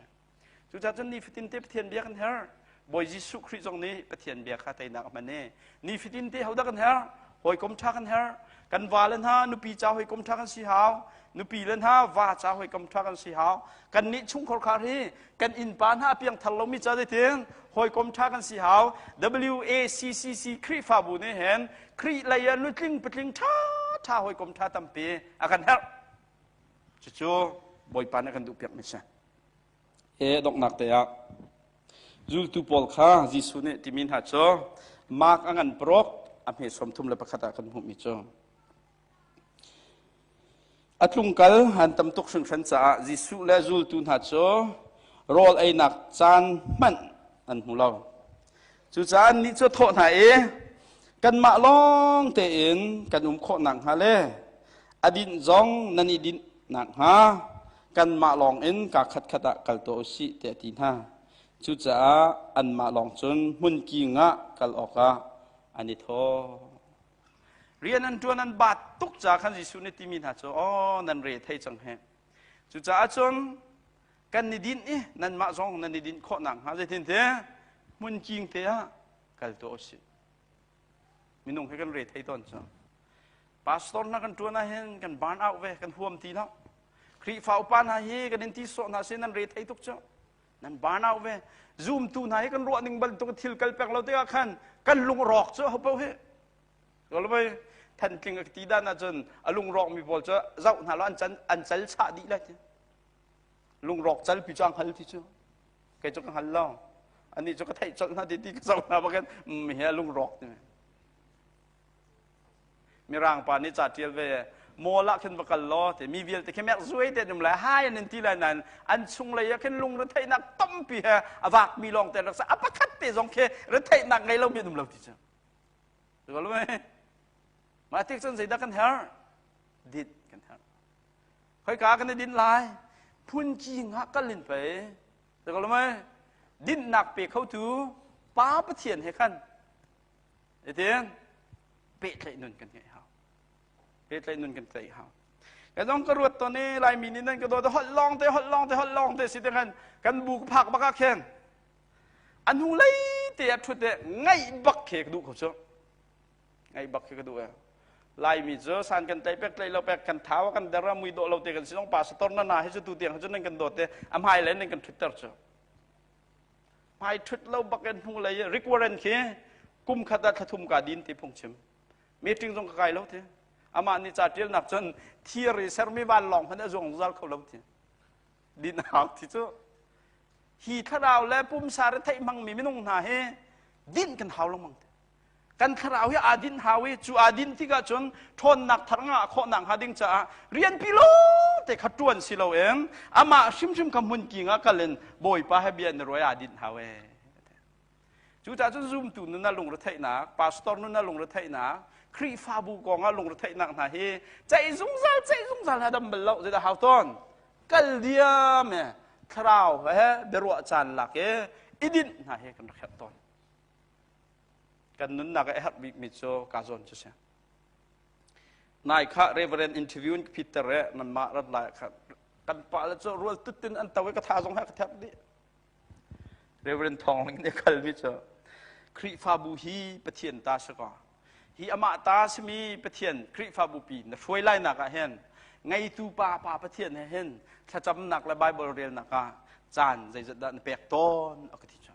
Speaker 1: Cucaah cun nifatin te Pathian bia kan herh. Bawi Jesuh Khrih zong nih Pathian bia kha teinak a hman i nifatin te hodah kan herh? Hawikom ṭha kan herh. Kan va le hna nupi ca hawikom ṭha kan si hau. Nupi le hna va ca hawikom ṭha kan si hau. Kan nih chungkhar khar hi kan innpa hna a piangthar lomi ca zeitin hawikom ṭha kan si hau. WACCC Khrihfabu nih hin Khrih lei ah nutling patling ṭha ṭha hawikom ṭha tampi a kan herh. Cucu Bawipa nih a kan duhpiakmi si. He donghnak te ah zultu pawl kha Jesuh nih timi hna cu Mark a ngan paruk a hme 31 ah kan hmuhmi cu a tlungkal an tam tuk hringhran caah Jesuh le zultu hna cu rawl einak caan hmanh an hmu lo. Cucaah annih cu a thawh hna i kanmah lawng tein kan um khawh nakhnga le a dinh zong nan i dinh nakhnga kanmah lawng in kaa khatkhat ah kal tuah u sih tiah a ti hna. Cucaah anmah lawng cun hmunking ah kal awkah an i thawh. Rian an ṭuan an baat tuk caah khan Jesuh nih timi hna cu, aw nan re thei cang hih. Cucaah cun kan i dinh i nanmah zong nan i dinh khawh nakhnga zeitintiah hmunking te ah kal tuah u sih. Minung hi kan re thei tawn cu. Pastor hna kan ṭuan ahhin kan burn out ve, kan huam ti lo. Khrihfa upa hna hi kan in ti sawh hna sin nan re thei tuk cu. Nan burn out ve. Zumtu hna hi kan ruah ning bantuk thil kal pek lo tikah khan kan lungrawk cu ho hi. Loloi thantling a ti dan ahcun a lungrawk mi pawl cu zoh hna lo an can an cal chah dih lai ti. Lungrawk cal pi cu a hngal ti cu. Kei cu ka hngal lo. Anih cu ka theih colh hna ti ti ka zoh hna bakin mi hi a lungrawk ti. Mirang pa nih ca ṭial ve mall ah khin va kal law ti mi vialte khi mek zuai te num lai hai an in ti lai nain an chung lei ah khin lung retheihnak tampi he a vak mi lawng te rak sa a pakhat te zong khi retheihnak ngei lo mi an um lo ti cu mah tik cun zeidah kan herh dit kan herh khoika kan i din lai phunci ngah kal in pei dinnak pe khotu pa pathian he khan Itin pehtlaih nun kan ngeih hau. Pehtlaih nun kan tlaih hau. Ka zong ka ruat ton i Laimi nih nan ka dawt holh lawng te holh lawng te holh lawng te si te khan kan bu ka phak bak ah khin a hnu lei te ah ṭhut te ngaih bak khi ka duh ko cu. Ngaih bak khi ka duh e. Laimi cu san kan tlaih pek tlaih lo pek kan thau kan der mui dawh lo te kan si zong pastor na na hi cu tu tiang cu nan kan dawt te a hmai le nan kan ṭhutter cu. Hmai ṭhut lo bak in hnu lei Rick Warren khi kum khat ah thlathum ka din ti phungchim. Meeting zong ka kai lo ti. Amah nih ca ṭialnak cun thir i sermi vanlawng hmanh a zuang zungzal kho lo ti. Din hau ti cu. Hi thlarau le pumsa retheih hmangmi minung hna hi dinh kan hau lengmang ti. Kan thlarau hi aa dinh hau i cu aa dinh tikah cun ṭhawnnak thar ngah khawhnak hnga ding caah rianpi lawngte kha ṭuan si loin amah hrimhrim kha hmunking ah kal in Bawipa he bia in ruai aa dinh hau ee. Cucaah cun zumtu nun ah lungretheihnak, pastor nun ah lungretheihnak, Khrihfabu kong ah lungretheihnak hna hi ceih zungzal ceih zungzal ha dam bal lo zeidah hau tawn kal diam e thlarau he biaruah caan lak i i dinh hna hi kan rak herh tawn. Kan nunnak ah a herh bikmi cu ka zawn cu si. Nai kha Reverend interview in ka phit ter e nanmah rat lai kha kan pa le cu rual tut in an to i ka tha zong he ka thek dih. Reverend Thawng Ling nih kalmi cu Khrihfabu hi Pathian ta si kaw hi amah ta simi Pathian Khrihfabu pi na hruai lai nak ah hin ngeitu pa pa Pathian he hin thlacamnak le Bible relnak ah caan zeizat dah na pek tawn a ka ti cu.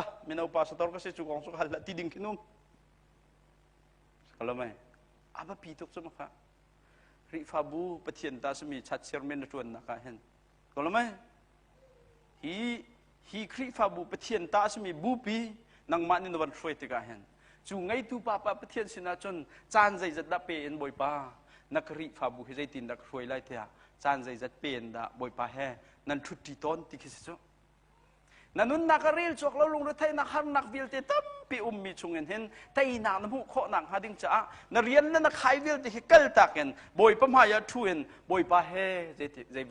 Speaker 1: Ah mino pastor ka si cu kong cu ka hal hlah ti ding khi num. Kalau mai aba pi tuk cu maka Khrihfabu Pathian ta simi chat chairman na tuan nak ah hin kalau mai hi hi Khrihfabu Pathian ta simi bupi nangmah nih na van hruai tikah hin cu ngeitu pa pa Pathian sinah cun caan zeizat dah pe in Bawipa na Khrihfabu hi zeitin dah ka hruai lai tiah. Caan zeizat pen dah Bawipa he nan ṭhutṭi tawn ti khi si cu. Na nunnak a rel cawk lo lungretheihnak harnak vialte tampi ummi chungin hin teinak na hmuh khawh nak hnga ding caah na rian le na khai vialte hi kaltak in Bawipa hmai ah ṭhu in Bawipa he zei zei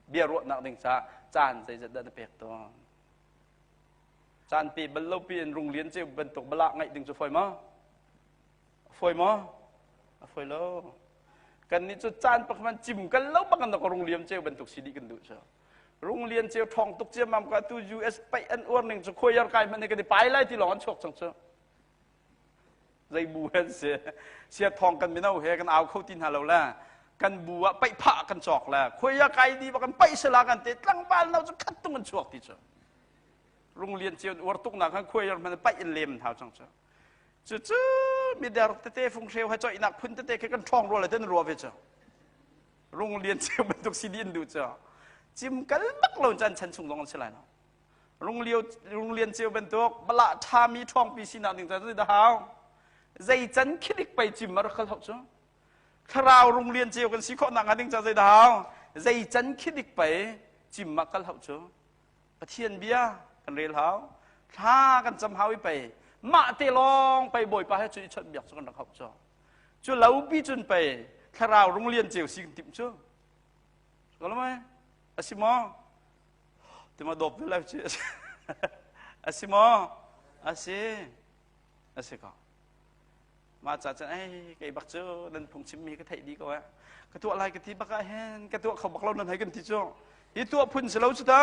Speaker 1: bia ruahnak ding caah caan zeizat dah na pek tawn? Caan pe bal lo pi in rung lian ceu bantuk balah ngaih ding cu fawi maw? A fawi maw? A fawi lo. Kan nih cu caan pakhat cim kal lo bak in rung liam ceu bantuk si dih kan duh cu. Rung lian ceu ṭhawng tuk ciammam ka tu US paih an uar ning cu khuaiar kai hmanh hi kan i pai lai ti lawng an chuak cang cu. Zei bu hen si. Sia thawng kan mino he kan au kho ti hna lo le kan bu ah paih phah kan cawk le khuaiar kai di bak kan paih sala kan te tlangval no cu khat tung an chuak ti cu. Rung lian ceu uar tuk nak khan khuaiar hmanh paih in lem hau cang cu. Cucu mider tete funghreu he coihnak phun tete khi kan ṭhawng rua le ten rua ve cu. Rung lian ceu bantuk si din duh cu. Cim kal bak lo chan chan chung zong an si lai lo. Rung lio rung lian ceu bantuk bala ṭhami ṭhawngpi sinak ding cu da hau. Zei can khilik pei cim mar khal hau cu. Thlarau rung lian ceu kan si khawh nak hnga ding ca zei da hau. Zei can khilik pei cim ma kal hau cu. Pathian bia kan rel hau thla kan cam hau i pei mah te lawng pei bawipa he cu i chawnh biak cu kan rak hauh cu cu lo pi cun pei thlarau rung lian ceu si kan timh cu ko lo mai a si maw tima dawp ve lai ci a si maw a si a si ko Mah ca cun ei kei bak cu nan phungchimmi ka theih dih ko eh. Ka tuah lai ka ti bak ah hin ka tuah kho bak lo nan hei kan ti cu. Hi tuah phun si lo cu ta.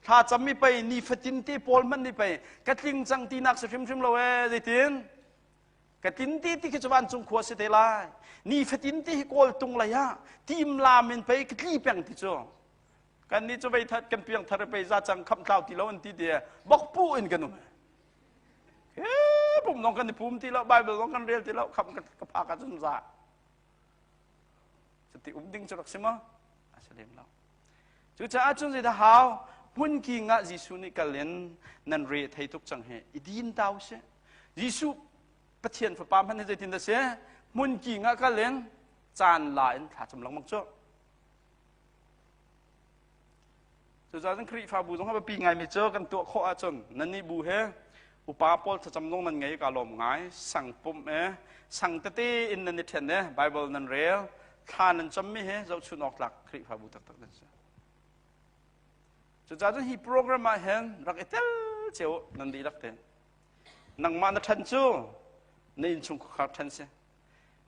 Speaker 1: Thla cam mi pei nifatin te pawl hmanh ni pei ka tling cang tinak si hrimhrim lo eh zeitin ka tin ti ti khi cu vancung khua si te lai nifatin te hi kawl tung lei ah tim lam in pei ka tli peng ti cu kan nih cu vei that kan piang thar pei za cang kham tlau ti lo an ti ti bok pu in kan um pum zong kan i pum ti lo Bible zong kan rel ti lo kham ka phak ahcun za cuti um ding cu rak si maw a si lem lo cucaah cun zeidah hau hmun king ah Jesuh nih kal in nan re thei tuk cang hi i din ta u sih Jesuh Pathian fapa hmanh hi zeitin dah si hmun king ah kal in caan la in thla cam lengmang cu Cucaah cun Khrihfabu zong a biapi ngaimi cu kan tuah khawh ahcun nannih bu he upa pawl thlacam zong nan ngei ka lawm ngai. Sang pumh e sang tete in nan i ṭhen e Bible nan rel thla nan cammi he zohchun awk tlak Khrihfabu taktak nan si. Cucaah cun hi program ah hin rak i tel cio nan dihlak te. Nangmah na ṭhan cu na innchungkhar ṭhan si.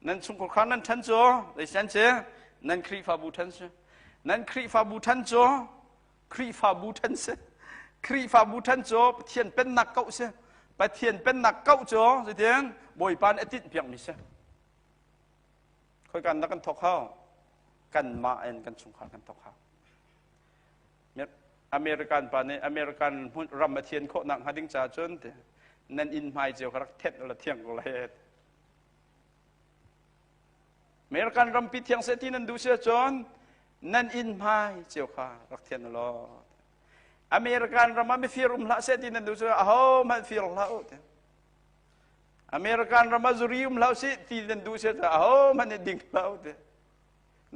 Speaker 1: Nan chungkhar nan ṭhan cu zeisian si? Nan Khrihfabu ṭhan si. Nan Khrihfabu ṭhan cu Khrihfabu ṭhan si. Khrihfabu ṭhan cu Pathian pennak kauh si. Pathian pennak kauh cu zeitin Bawipa nih a tinhpiakmi si. Khoi kan dah kan thawk hau? Kanmah in kan chungkhar kan thawk hau. American pa nih American ram a thian khawh nak hnga ding caah cun nan inn hmai cio kha rak thenh la thiang ko lai. American rampi thiang seh ti nan duh si ahcun nan inn hmai cio kha rak thian u law. American ram ah mifir um hlah seh ti nan duh si aho hmanh fir hlah u. American ram ah zuri um hlah sih ti nan duh si aho hmanh nih ding hlah u.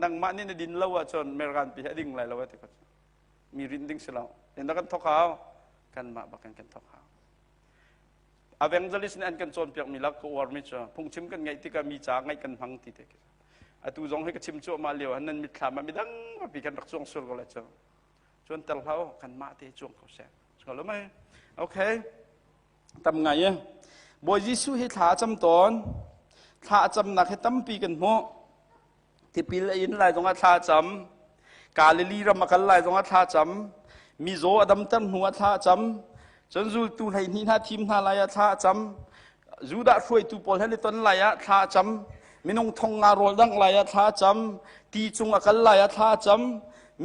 Speaker 1: Nangmah nih na din lo ahcun American pi a ding lai lo ti ko. Mi rin ding si lo. Dah kan thok hau? Kanmah bak in kan thok hau. Evangelist nih an kan cawnpiakmi lak ka uarmi cu phungchim kan ngaih tikah mi ca ngaih kan hmang ti te atu zong hi ka chim cuahmah lio ah nan mitthlam ah midang papi kan rak cuang sual ko lai cu cuan ter hlah u kanmah te cuang ko seh lo mai okay tam ngai e Bawi Jesuh hi thla a cam tawn thla a camnak hi tampi kan hmuh Tipil a in lai zongah thla a cam. Galilee ram a kal lai zongah thla a cam. Mizaw a damter hnu ah thla a cam. Cun zultu 12 hna thim hna lai ah thla a cam. Judah hruaitu pawl he an i ton lai ah thla a cam. Minung thong nga rawl dangh lai ah thla a cam. Ti cung a kal lai ah thla a cam.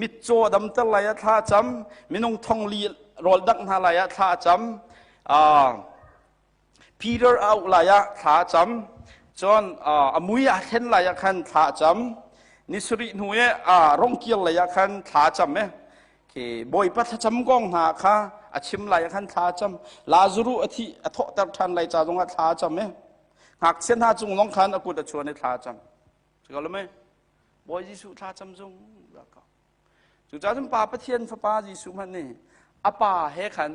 Speaker 1: Mitcaw a damter lai ah thla a cam. Minung thong li rawl dangh hna lai ah thla a cam. Peter a auh lai ah thla a cam. Cun a mui a thlen lai ah khan thla a cam. Ni sarih hnu i rongkir lei ah khan thla a cam i khi Bawipa thlacam kong hna kha a chim lai ah khan thla a cam. Lazaruh a thih a thawhter ṭhan lai ca zongah thla a cam i ngakchia hna cung zong khan a kut a chuan i thla a cam. Lo mei? Bawi Jesuh thla cam zungzal ko. Cucaah cun Pa Pathian Fapa Jesuh hmanh nih a Pa he khan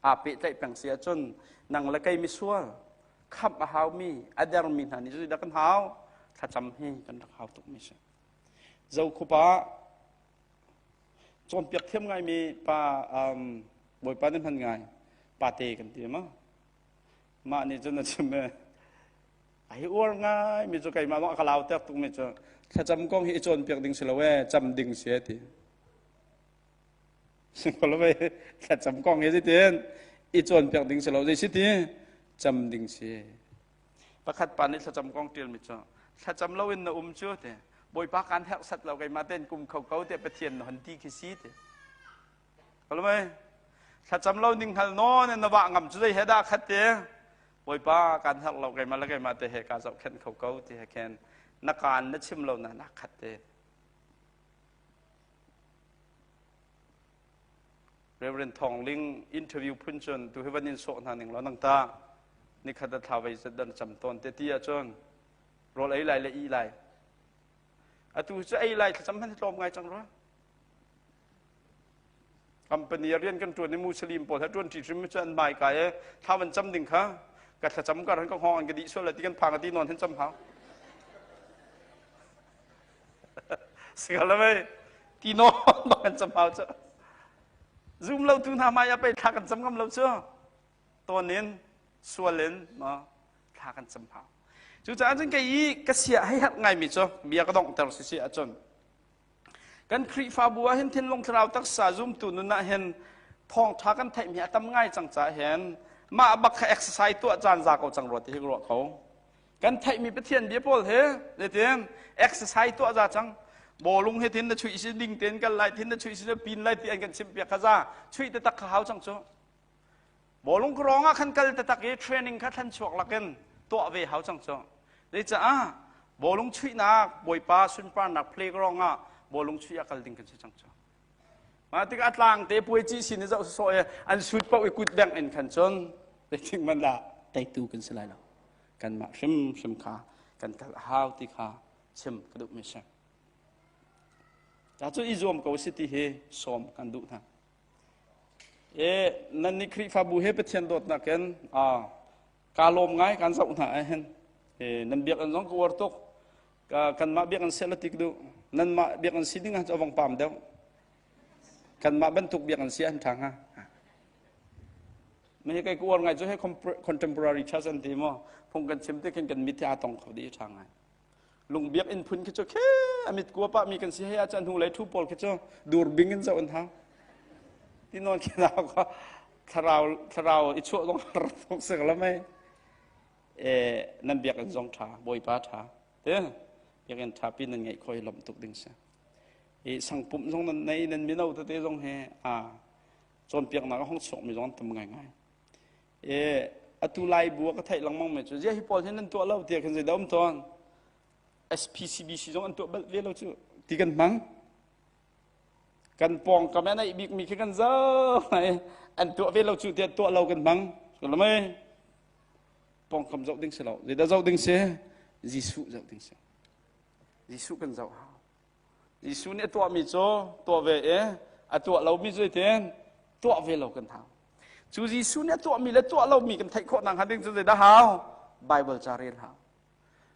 Speaker 1: aa pehtlaih peng si ahcun nang le kei misual khamh a haumi a dermi hna nih zeidah kan hau? Thlacam hi kan rak hau tukmi si. Zokhupa cawnpiak thiam ngaimi pa um, Bawipa nih hman ngai pate kan ti ma mah nih cun a chim e a hi uar ngai mi cu keimah zong a ka lauter tuk mi cu thlacam kong hi i cawnpiak ding si lo e cam ding si e ti thlacam kong hi zeitin i cawnpiak ding si lo zei si ti cam ding si pakhat pa nih thlacam kong ṭial mi cu thlacam lo in na um cu ti bawipa kan herh sat lo keimah ten kum kho ko te pathian na hon ti khi si ti Kalmai thlacam lo ning hngal nawn in na vah ngam cu zei he dah khat te Bawipa kan herh lo keimah le keimah te he ka zohkhenh kho ko ti he khen na kaan na chim lo na na khat te Reverend Thong Ling interview phun cun tu hi van in sawh hna ning lo nang ta nikhat a thla vei zet dan cam tawn te ti ahcun rawl ei lai le i lai atu cu ei lai thlacam hman hi tlawm ngai cang rua Company rian kan ṭuan i Muslim pawl he ṭuan ṭi hrim cu an hmai ka i thla van cam ding kha ka thlacam kar han ka hngawng an ka dih sual lai ti kan phang a ti nawn hin cam hau. Sikal mei ti nawn bak kan cam hau cu. Zum lo tu hna hmai ah pei thla kan cam ngam lo cu. Tawn in sual in ma thla kan cam hau. Cucaah cun kei i ka sia hei herh ngaimi cu bia ka donghter si si ahcun Kan Khrihfabu ah hin thinlung thlarau taksa zumtu nun ah hin thawngṭha kan theihmi a tam ngai cang caah hin mah bak kha exercise tuah caan za ko cang rua ti hi ka ruah ko. Kan theihmi Pathian bia pawl hi zeitin exercise tuah za cang. Bawlung hi thin na chuih si ding tein kal lai thin na chuih si pin lai ti an kan chimh piak kha za chuih taktak kha hau cang cu. Bawlung krawng ah khan kal taktak i training kha thlan chuak lakin tuah ve hau cang cu. Zeicaah bawlung chuihnak Bawipa sunparnak playground ah bawlung chuih ah kal ding kan si cang cu. Mah tikah a tlang te puai ci sin i zoh sawh i an sut paoh i kut bengh in khan cun zeitik man dah teitu kan si lai lo. Kanmah hrimhrim kha kan kal a hau ti kha chim ka duhmi si. Ta cu i zuam ko si ti hi sawm kan duh hna. E nan nih Khrihfabu he Pathian dawtnak in kaa lawm ngai kan zoh hna ah hin e nan biakinn zong ka uar tuk ka kanmah biakinn seh la tik duh nanmah biakinn si ding ah cu avong pam deuh kanmah bantuk biakinn si an ṭha hnga me kai ka uar ngai cu he contemporary church an ti maw phung kan chim te khin kan mit hi aa tong kho dih ṭha ngai lung biakinn phun khi cu khe a mit kua pah mi kan si hei ah hnu lei thu pawl khi cu dur bing in zoh an hau ti nawn khi nau kha thlarau thlarau i chuah zong har tuk sek la mei e nan biakinn zong tha bawipa tha te biakinn tha pi nan ngeih khoi lom tuk ding si i sangpum zong nan nei nan mino tete zong he a cawnpiaknak a hong chuak mi zong an tam ngai ngai E atu lai bu ka theih lengmang mi cu zia hi pawl hin nan tuah lo tiah khan zeidah um tawn SPCBC zong an tuah bal ve lo cu ti kan hmang kan pawng kam an eih bik mi khi kan zo an tuah ve lo cu tiah tuah lo kan hmang lamai pawngkam zoh ding si lo zeidah zoh ding si Jesuh zoh ding si Jesuh kan zoh hau Jesuh nih a tuahmi cu tuah ve i a tuah lomi cu zeitin tuah ve lo kan hau. Cu Jesuh nih a tuahmi le tuah lomi kan theih khawh nakhnga ding cu zeidah hau? Bible ca rel hau.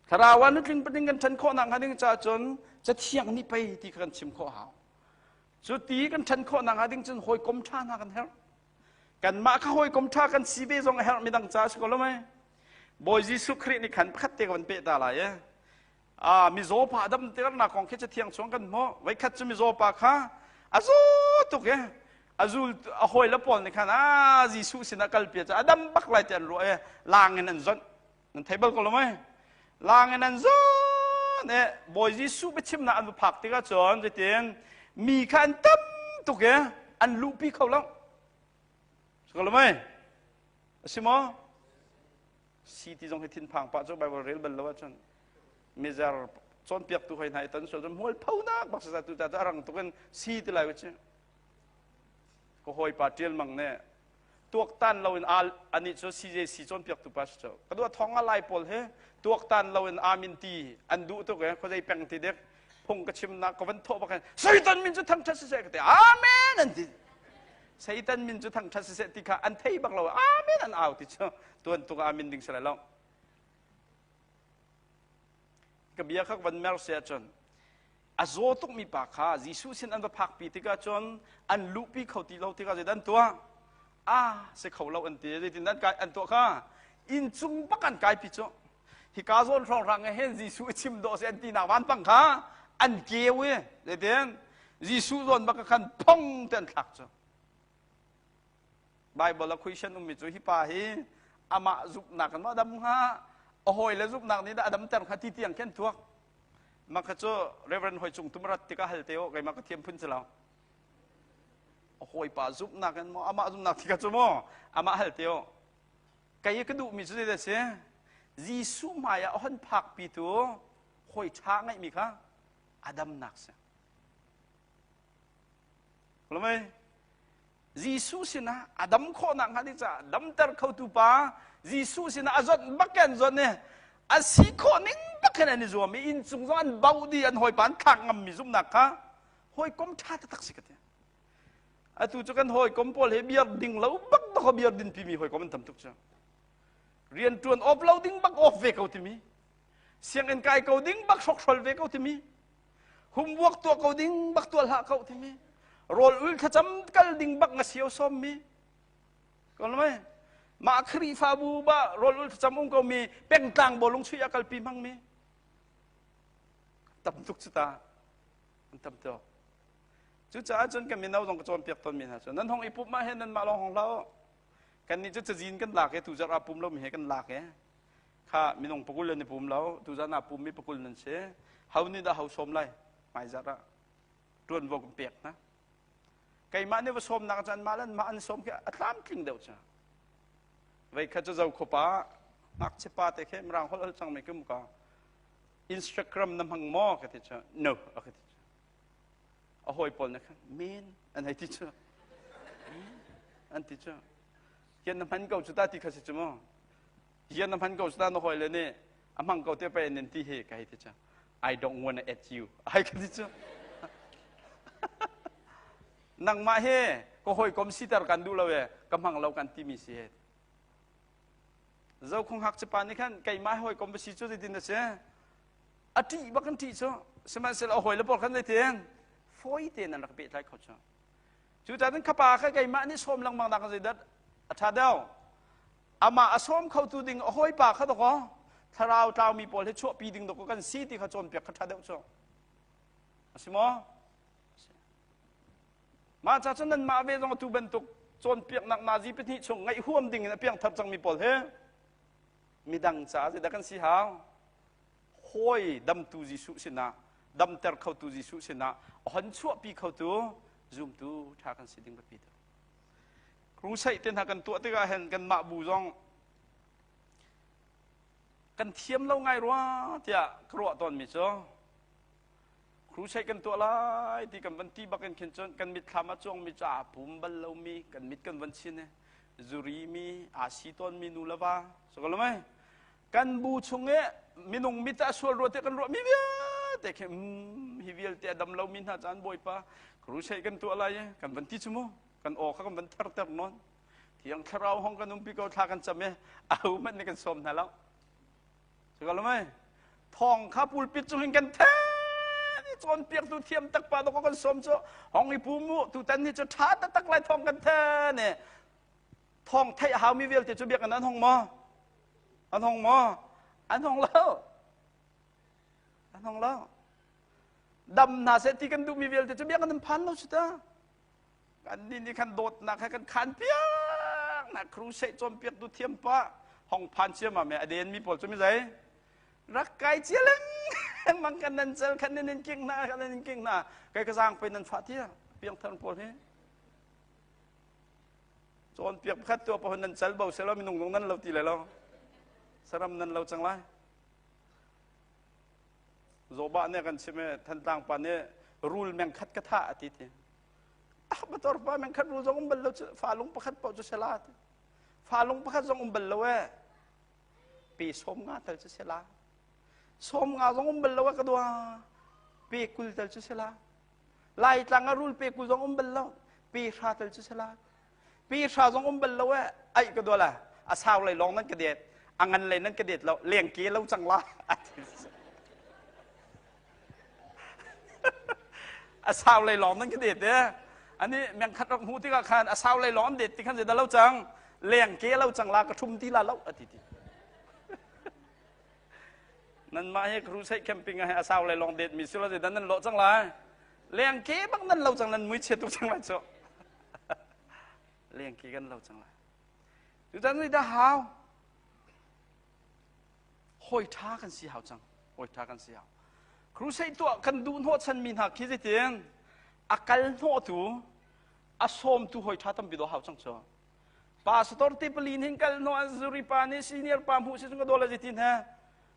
Speaker 1: Thlarau ah nutling patling kan ṭhan khawh nakhnga ding caah cun Cathiang nih pei ti kha kan chim khawh hau. Cu ti kan ṭhan khawh nakhnga ding cun hawikom ṭha hna kan herh. Kanmah kha hawikom ṭha kan si ve zong a herh midang caah si ko lo mei. Bawi Jesuh Khrih nih khan pakhat te ka van peh ta lai i Ah, mizaw pa dam tirnak kong khi cathiang chung kan hmuh. Voikhat cu mizaw pa kha a zaw tuk i a zul a hawile pawl nih khan ah Jesuh sinah kalpi cu a dam bak lai ti an ruah i laang in an zonh. Nan thei bal ko lo mei? Laang in an zonh i Bawi Jesuh biachimnak an va phak tikah cun zeitin mi kha an tam tuk i an luhpi kho lo. Si ko lo mei? A si maw? Si ti zong hi thinphang pah cu Bible rel bal lo ahcun mizer cawnpiaktu hoi hna i ton sual cu mual phonak bak sa tu ta a rang tuk in si ti lai u ka hawipa ṭial mang nih tuaktan lo in anih cu CJC cawnpiaktu pa si cu ka duh thong a lai pawl hi tuaktan lo in amin ti an duh tuk e khuazei peng ti dek. Phung ka chimnak ka van thawh bak hin Satan min cu thangṭhat siseh ka ti. Amen an ti. Satan min cu thangṭhat siseh ti kha an thei bak lo. Amen an au ti cu tuan tuk amen ding si lai lo. Ka bia kha van mer si ahcun a zaw tukmi pa kha Jesuh sin an va phakpi tikah cun an luhpi kho ti lo tikah zeidah an tuah? Ah, si kho lo an ti. Zeitin an kai an tuah kha? Inn cung bak an kaipi cu. Hika zawn hrawnghrang he hin Jesuh i chim dawh si an tinak vanpang kha an keu i zeitin Jesuh zawn bak khan phong te an thlak cu. Bible a question ummi cu hi pa hi amah zumhnak in maw a dam hnga a hawile zumhnak nih dah a damter hnga ti tiang khin tuak. Mah kha cu Reverend Hoi Cung Tum rat tikah hal te u keimah ka thiam phun si lo. A hawipa zumhnak in maw amah zumhnak ti kha cu maw amah hal te u. Kei ka duhmi cu zeidah si? Jesuh hmai ah a hon phakpi tu hawi ṭha ngeihmi kha a damnak si. Lamai Jesuh sinah a dam khawhnak hnga ding caah damter khotu pa Jesuh sinah a zawt bak an zawt ne a si khawh ning bak hin an i zuam i inn cung zong an bauh dih an hawipa an thlak ngammi zumhnak kha hawikom ṭha taktak si ka ti. Atu cu kan hawikom pawl he biar ding lo bak bak biar din pimi hawikom an tam tuk cu. Rian ṭuan off lo ding bak off ve ko timi. Sianginn kai ko ding bak hrokhrol ve ko timi. Homework tuah ko ding bak tuah hlah ko timi. Rawl ul thlacam kal ding bak nga sio sawm mi. Ko mai. Mah Khrihfabu ba rawl ul thlacam um ko mi pengtlang bawlung chuih ah kalpi hmang mi. Tam tuk cu ta. An tam tuk. Cucaah cun kan mino zong ka cawnpiak tawnmi hna cu nan hong i pumh ah hin nanmah lawng hong hlah u. Kannih cu cazin kan lak i tuzarh ah pum lomi he kan lak i kha minung pakul an i pum lo tuzan ah pummi pakul nan si. Ho nih dah ho sawm lai hmaizarh ah ṭuanvo kan pek hna. Keimah nih va sawmnak caan mah le mah an sawm khi a tlamtling deuh cu. Veikhat cu Zokhua pa ngakchia pa te khi Mirang holh holh cangmi khi um ka Instagram na hmang maw ka ti cu no a ka ti cu. A hawi pawl nih khan men an hei ti cu an ti cu hian na hman ko cu ta ti kha si cu mu hian na hman ko cu ta na hawi le nih a hmang ko te pei nan ti hi ka hei ti cu I don't wanna add you ai ka ti cu nangmah he ka hawikom siter kan duh lo e ka hmang lo kan timi si he zokhung hak pa nih khan keimah hawikom si cu zeitin a si a ṭih bak an ṭih cu sihmanhsehlaw a hawile pawl khan zeitin fawi tein an rak pehtlai kho cu cucaah cun khapa kha keimah nih sawm lengmang nak zeidah a ṭha deuh amah a sawm khotu ding a hawipa kha dakaw thlarau tlaumi pawl hi chuahpi ding dakaw kan si ti kha cawnpiak kha ṭha deuh cu a si maw mah ca cun nanmah ve zong atu bantuk cawnpiaknak nazi pahnih chung ngaih huam ding in a piangthar cangmi pawl hi midang caah zeidah kan si hau hawi damtu Jesuh sinah damter khotu Jesuh sinah a hon chuahpi khotu zumtu ṭha kan si ding biapi tuk. Crusade te hna kan tuah tikah hin kanmah bu zong kan thiam lo ngai rua tiah ka ruah tawnmi cu crusade kan tuah lai ti kan van ti bak in khin cun kan mitthlam a cuangmi cu aa pum bal lomi kan mit kan van chin i zuri mi aa si tawnmi nu le va so ko lo mei Kan bu chung i minung mit ah sual rua te kan ruahmi vialte khi hi vialte a dam lomi hna caan Bawipa crusade kan tuah lai i kan van ti cu mu kan aw kha kan van therter nawn thiang thlarau hong kan umpi ko thla kan cam i aho hmanh nih kan sawm hna lo cu lo mei thawng kha pulpit cung hin kan then i cawnpiaktu thiam tak pa dawk kan sawm cu hong i pu mu tutan ni cu ṭha taktak lai thawng kan then i thawng theih a haumi vialte cu biakinn an hong maw An hong maw? An hong lo. An hong lo. Dam hna seh ti kan duhmi vialte cu biakinn an phan lo si ta. Kan nih nih khan dawtnak he kan khan piak na crusade cawnpiak tu thiam pa hong phan cia ma me a den mi pawl cu mi zei rak kai cia lengmang kan nan cel khan nan in king hna kan nan in king hna kai ka zaang pe nan fah tia piangthar pawl hi Cawnpiak pakhat tuah pahun nan cal bo selaw minung zong nan lo ti lai lo. Saram nan lo cang lai. Zawbah nih kan chim i Thantlang pa nih rul meng khat ka thah a ti ti. Ah motor pa meng khat rul zong um bal lo cu falung pakhat paoh cu sela ti. Falung pakhat zong um bal lo e. Pe 50 tal cu sela. 50 zong um bal lo e ka dua. Pe 20 tal cu si la. Laitlang ah rul pe 20 zong um bal lo. Pe hra tal cu si la. Pe hra zong um bal lo eh. Ai ka duala. A sau lei lawng nan ka det. A ngan lei nan ka det lo. Leng ke lo cang la. A sau lei lawng nan ka det eh. Ani meng khat rak hmu tikah khan a sau lei lawng an det ti khan zeidah lo cang. Leng ke lo cang la ka ṭhum ti la lo ati ti. Nanmah hi crusade camping ah a sau le long det mi si lo dan nan lo cang lai. Leng ke bak nan lo cang nan mui chia tuk cang lai cu. Leng ke kan lo cang lai. Cutan ni dah hau. Hoi tha kan si hau cang. Hoi tha kan si hau. Crusade tuah kan duh hnawh chan mi hna khi zeitin a kal hnawh tu a sawm tu hoi tha tampi do hau cang cu. Pastor te pali hin kal no an zuri pa nih senior pa hmuh si ka dawla zeitin he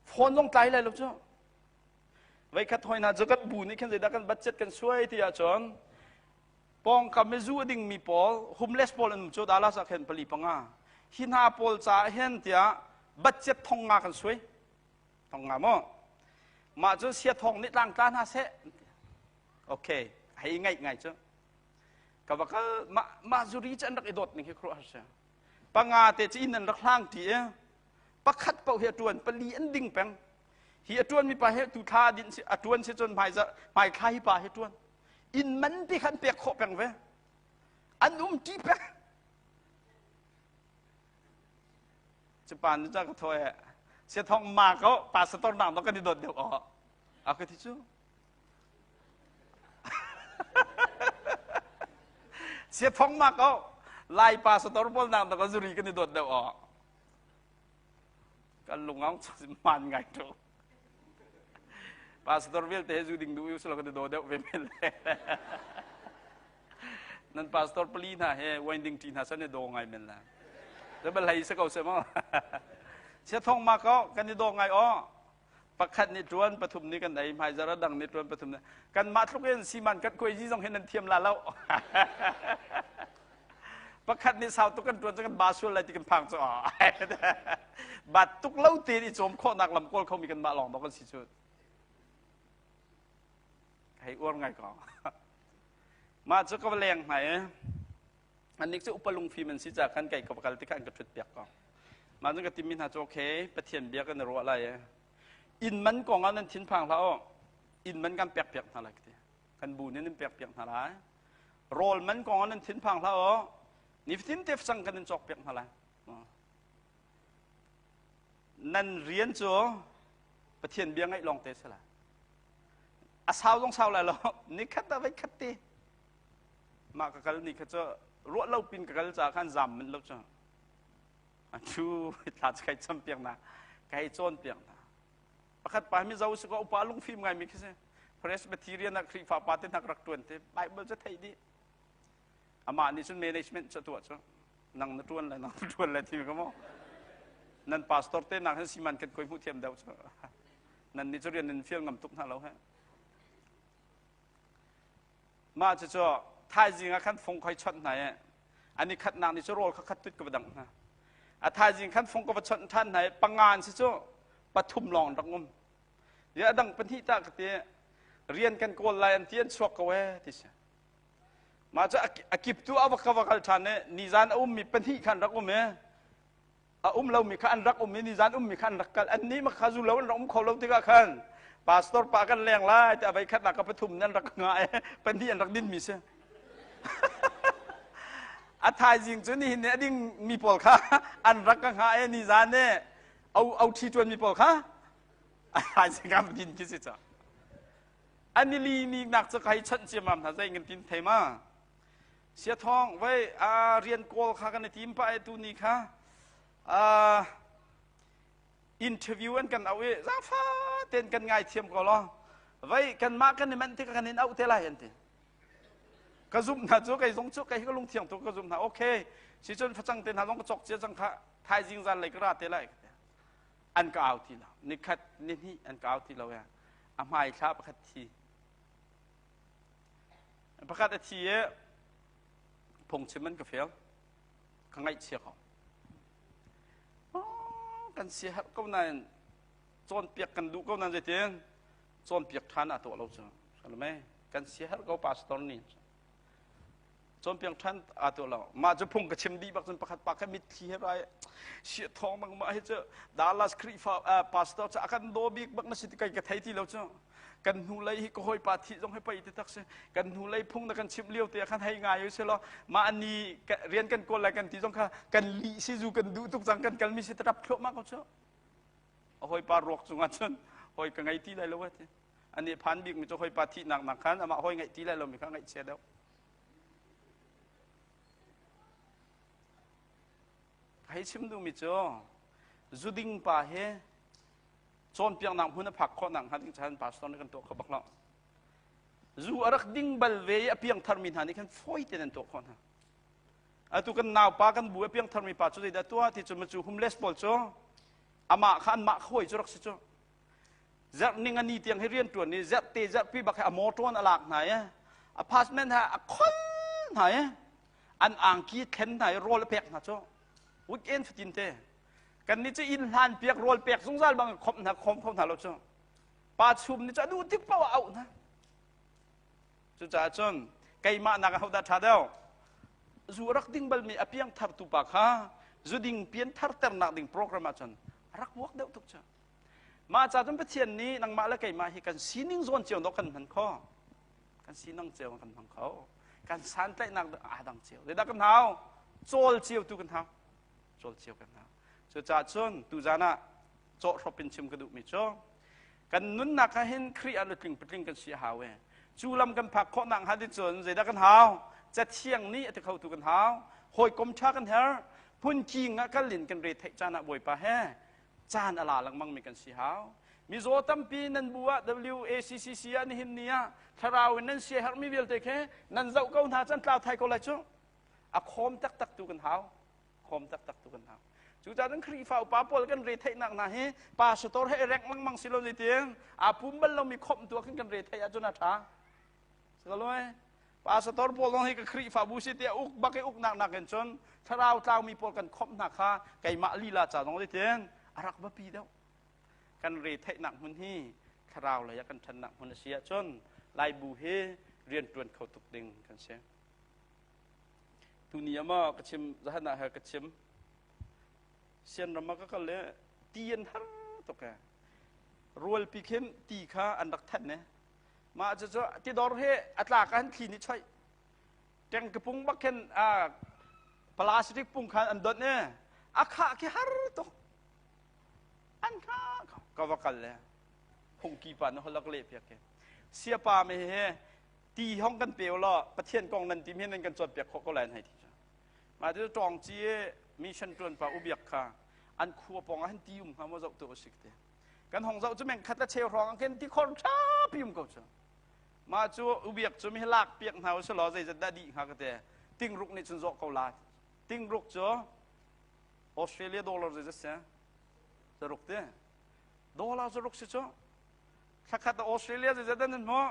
Speaker 1: phone zong tlai lai lo cu. Vei khat hoi hna cu kan bu nih khan zeidah kan budget kan suai ti ahcun pawngkam i zu a ding mi pawl homeless pawl an um cu Dallas ah khan pali panga hi hna pawl caah hin tiah budget thong nga kan suai thong nga maw mah cu sia thong nih tlang tla hna seh okay hei ngaih ngai cu Ka va kal mah mah zuri cu an rak i dawt ning hi khuaruahhar si. Panga te cu inn an rak hlang ṭi i pakhat paoh hi a ṭuan pali an ding peng. Hi a ṭuan mi pa hi tu thla din si a ṭuan si cun hmai hmai thla hi pa hi ṭuan. Inn man ti khan pek khawh peng ve. An um ṭi peng. Cu pa nu ca ka thaw he sia thong ma ko pastor nang dok kan i dawt deuh aw. A ka ti cu. Sia thong ma ko lai pa sator pawl nak da ka zuri kan i dawt deuh aw kan lungang man ngai tu pastor vialte he zu ding du u silo kan i daw deuh ve men le nan pastor pali hna he wine ding ṭi hna san i daw ngai men la da bal hlei se ko se mo sia thong ma ko kan i daw ngai aw Pakhat nih ṭuan, pathum nih kan ei, hmaizarh a dang nih ṭuan, pathum nih. Kanmah tluk in siman kan kuai zi zong hi nan thiam la lo. Pakhat nih sau tuk kan ṭuan cu kan ba sual lai ti kan phang cu. Bat tuk lo tein i cawm khawhnak lam kawl khomi kanmah lawng dawh kan si cu. Hei uar ngai ko. Mah cu ka va leng hna i Annih cu upa lungfim an si caah khan kei ka va kal tikah an ka ṭhut piak ko. Mah cun ka timi hna cu okay, Pathian bia kan i ruah lai i inn man kong ah nan thinphang hlah u. Inn man kan pek piak hna lai ka ti. Kan bu nih nan pek piak hna lai. Rawl man kong ah nan thinphang hlah u. Nifatin te facang kan in cawk piak hna lai. Nan rian cu Pathian bia ngaih lawng te si lai. A sau zong sau lai lo. Nikhat ah voi khat te. Mah ka kal ni kha cu ruah lo pin ka kal caah khan zam manh lo cu. Atu thla cu kai cam piak na, ka hei cawn piak hna. Pakhat pa Mizo si ko upa lungfim ngai mi khi si. Presbyterian ah Khrihfa pa te hna rak tuan te Bible cu theih dih. Amah nih cun management cu tuah cu. Nang na tuan le nang na tuan le ti ka mo. Nan pastor te nak hin siman kan koi hmuh thiam deuh cu. Nan nih cu rian nan fial ngam tuk hna lo he. Mah cucu thaizing ah khan fung khoi chawnh hna i an i khatnak nih cu rawl kha khat tut ka va dangh hna. A thaizing khan fung ka va chawnh ṭhan hna i panga an si cu pathum lawng an rak um. Ti a dang pahnih tah ka ti rian kan kawl lai an ti an chuak ko ee ti si. Mah cu a kip tu a va ka va kal ṭhan i nizan a ummi pahnih khan rak um i a um lomi kha an rak um i nizan ummi kha an rak kal an nih kha zu lo an rak um kho lo tikah khan pastor pa kan leng lai ti a vei khatnak ka pathum nan rak nga e pahnih an rak din mi si a thaizing cu nihin ni a ding mi pawl kha an rak ka hnga e nizan ne au au ṭhi ṭuan mi pawl kha a thaizing ka din khi si ca an i li ni nak cu kai chanh ciamam hna zei ngan tin thei ma Siathawng vei a rian kawl kha kan i tim pah i tuni kha interview an kan auh i zafa ten kan ngai thiam ko lo vei kanmah kan i manh tikah kan in auh te lai an ti ka zumh hna cu kei zong cu kei ka lungthiang tu ka zumh hna okay si cun facang te hna zong ka cawk cia cang kha thaizing zan lei ka ra te lai an ka au ti lo nikhat nihnih an ka au ti lo ya a hmai thla pakhat thi Pakhat a thi i phungchim an ka fial. Ka ngaihchia ko. Kan siaherh ko nain cawnpiak kan duh ko nain zeitin cawnpiak ṭhan ah tuah lo cu. Alme kan siaherh ko pastor nih. Cawnpiak ṭhan aa tuah lo. Mah cu phung ka chim dih bak cun pakhat pa kha mitthli he rai sia thawng bang mah hi cu Dallas Khrihfa pastor cu a kan daw bik bak na si ti kai ka thei ti lo cu. Kan hnu lei hi ka hawipa thih zong hi pei ti tak si. Kan hnu lei phung na kan chimh lio te ah khan hei ngai u si law mah ni rian kan kawl lai kan ti zong kha kan lih si zu kan duh tuk cang kan kalmi si tap thluahmah ko cu. A hawipa ruak cungah cun hawi ka ngei ti lai lo ti. Ani phan bik mi cu hawipa thihnak nak khan amah hawi ngeih ti lai lo mi kha ngaihchia deuh. Hei chim duhmi cu zuding pa hi cawnpiaknak hmun a phak khawhnak hnga ding chan pastor nih kan tuah kho bak lo. Zu a rak ding bal ve i a piangthar mi hna nih khan fawi tein an tuah khawh hna. Atu kan naupa kan bu a piangthar mi pa cu zeidah tuah ti cu macu homeless pawl cu amah kha anmah khawi cu rak si cu. Zarh ning a ni tiang hi rian ṭuan i zarh te zarhpi bak hi a motor a lak hna i apartment ha a khol hna i an angki thlen hna i rawl a pek hna cu weekend fatin te kan nih cu inn hlan piak rawl pek zungzal bang khomh hna khom kho hna lo cu pa chum nih cu a duh tik paoh a auh hna cucaah cun keimah nak ahodah ṭha deuh zu rak ding balmi a piang thar tu pa kha zu ding pian thar ternak ding program ah cun a rak vuak deuh tuk cu Mah ca cun Pathian nih nangmah le keimah hi kan sining zawn cio dawh kan hman kho. Kan sining cio kan hmang kho. Kan santlaihnak aa dang cio. Zeidah kan hau? Cawl cio tu kan hau. Cawl cio kan hau. Cucaah cun tuzan ah cawhhrop in chim ka duhmi cu kan nunnak ah hin Khrih ah nutling patling kan si a hau e. Cu lam kan phak khawh nak hnga ding cun zeidah kan hau? Cathiang nih a ti kho tu kan hau. Hawikom ṭha kan herh. Phunking ah kal in kan re theih caan ah Bawipa he caan a la lengmang mi kan si hau. Mizaw tampi nan bu ah WACCC ah nihin ni ah thlarau in nan siaherhmi vialte khi nan zoh ko hna can tlau thai ko lai cu. A khawm taktak tu kan hau. Khawm taktak tu kan hau. Cucaah cun Khrihfa upa pawl kan re theihnak hna hi pastor he reng lengmang si lo zeitin aa pum bal lomi khawmh tu ah khin kan re theih ahcun a ṭha. Sikalawi Pastor pawl zong hi ka Khrihfabu si tiah uk bak i uknak nakin cun thlarau tlaumi pawl kan khawmh hna kha keimah lila ca zong zeitin a rak biapi deuh. Kan re theihnak hmun hi thlarau lei ah kan ṭhannak hmun a si ahcun Laibu hi rian ṭuan kho tuk ding kan si. Tuni ah maw ka chim zahan ah ka chim sian ram ah ka kal le ti an har tuk e. Rualpi khin ti kha an rak thanh ne. Mah cucu tidor hi a tlak ah thli nih choih. Teng ka pung bak khin plastic pung khan an donh i a khah khi har tuk. An kha ka va kal le phungki pa na holak le piak ke. Siapa me he ti hong kan pe law Pathian kong nan ti mi nan kan cawnpiak khawh ko lai hei ti. Mah cu tawng ci mission tuan pa ubiak kha an khua pong ah han ti um hnga maw zoh tu asik te. Kan hong zoh cu meng khat le cheu hrawng ah khin tikhor ṭhapi um ko cu. Mah cu ubiak cu mi lak piak hna usih law zeizat dah dih hnga ka ti. Tingruk nih cun zawh ko la. Tingruk cu Australia dollar zeizat si? Zaruk ti. Dollar zaruk si cu. Thlakhat ah Australia zeizat dah nan hmuh?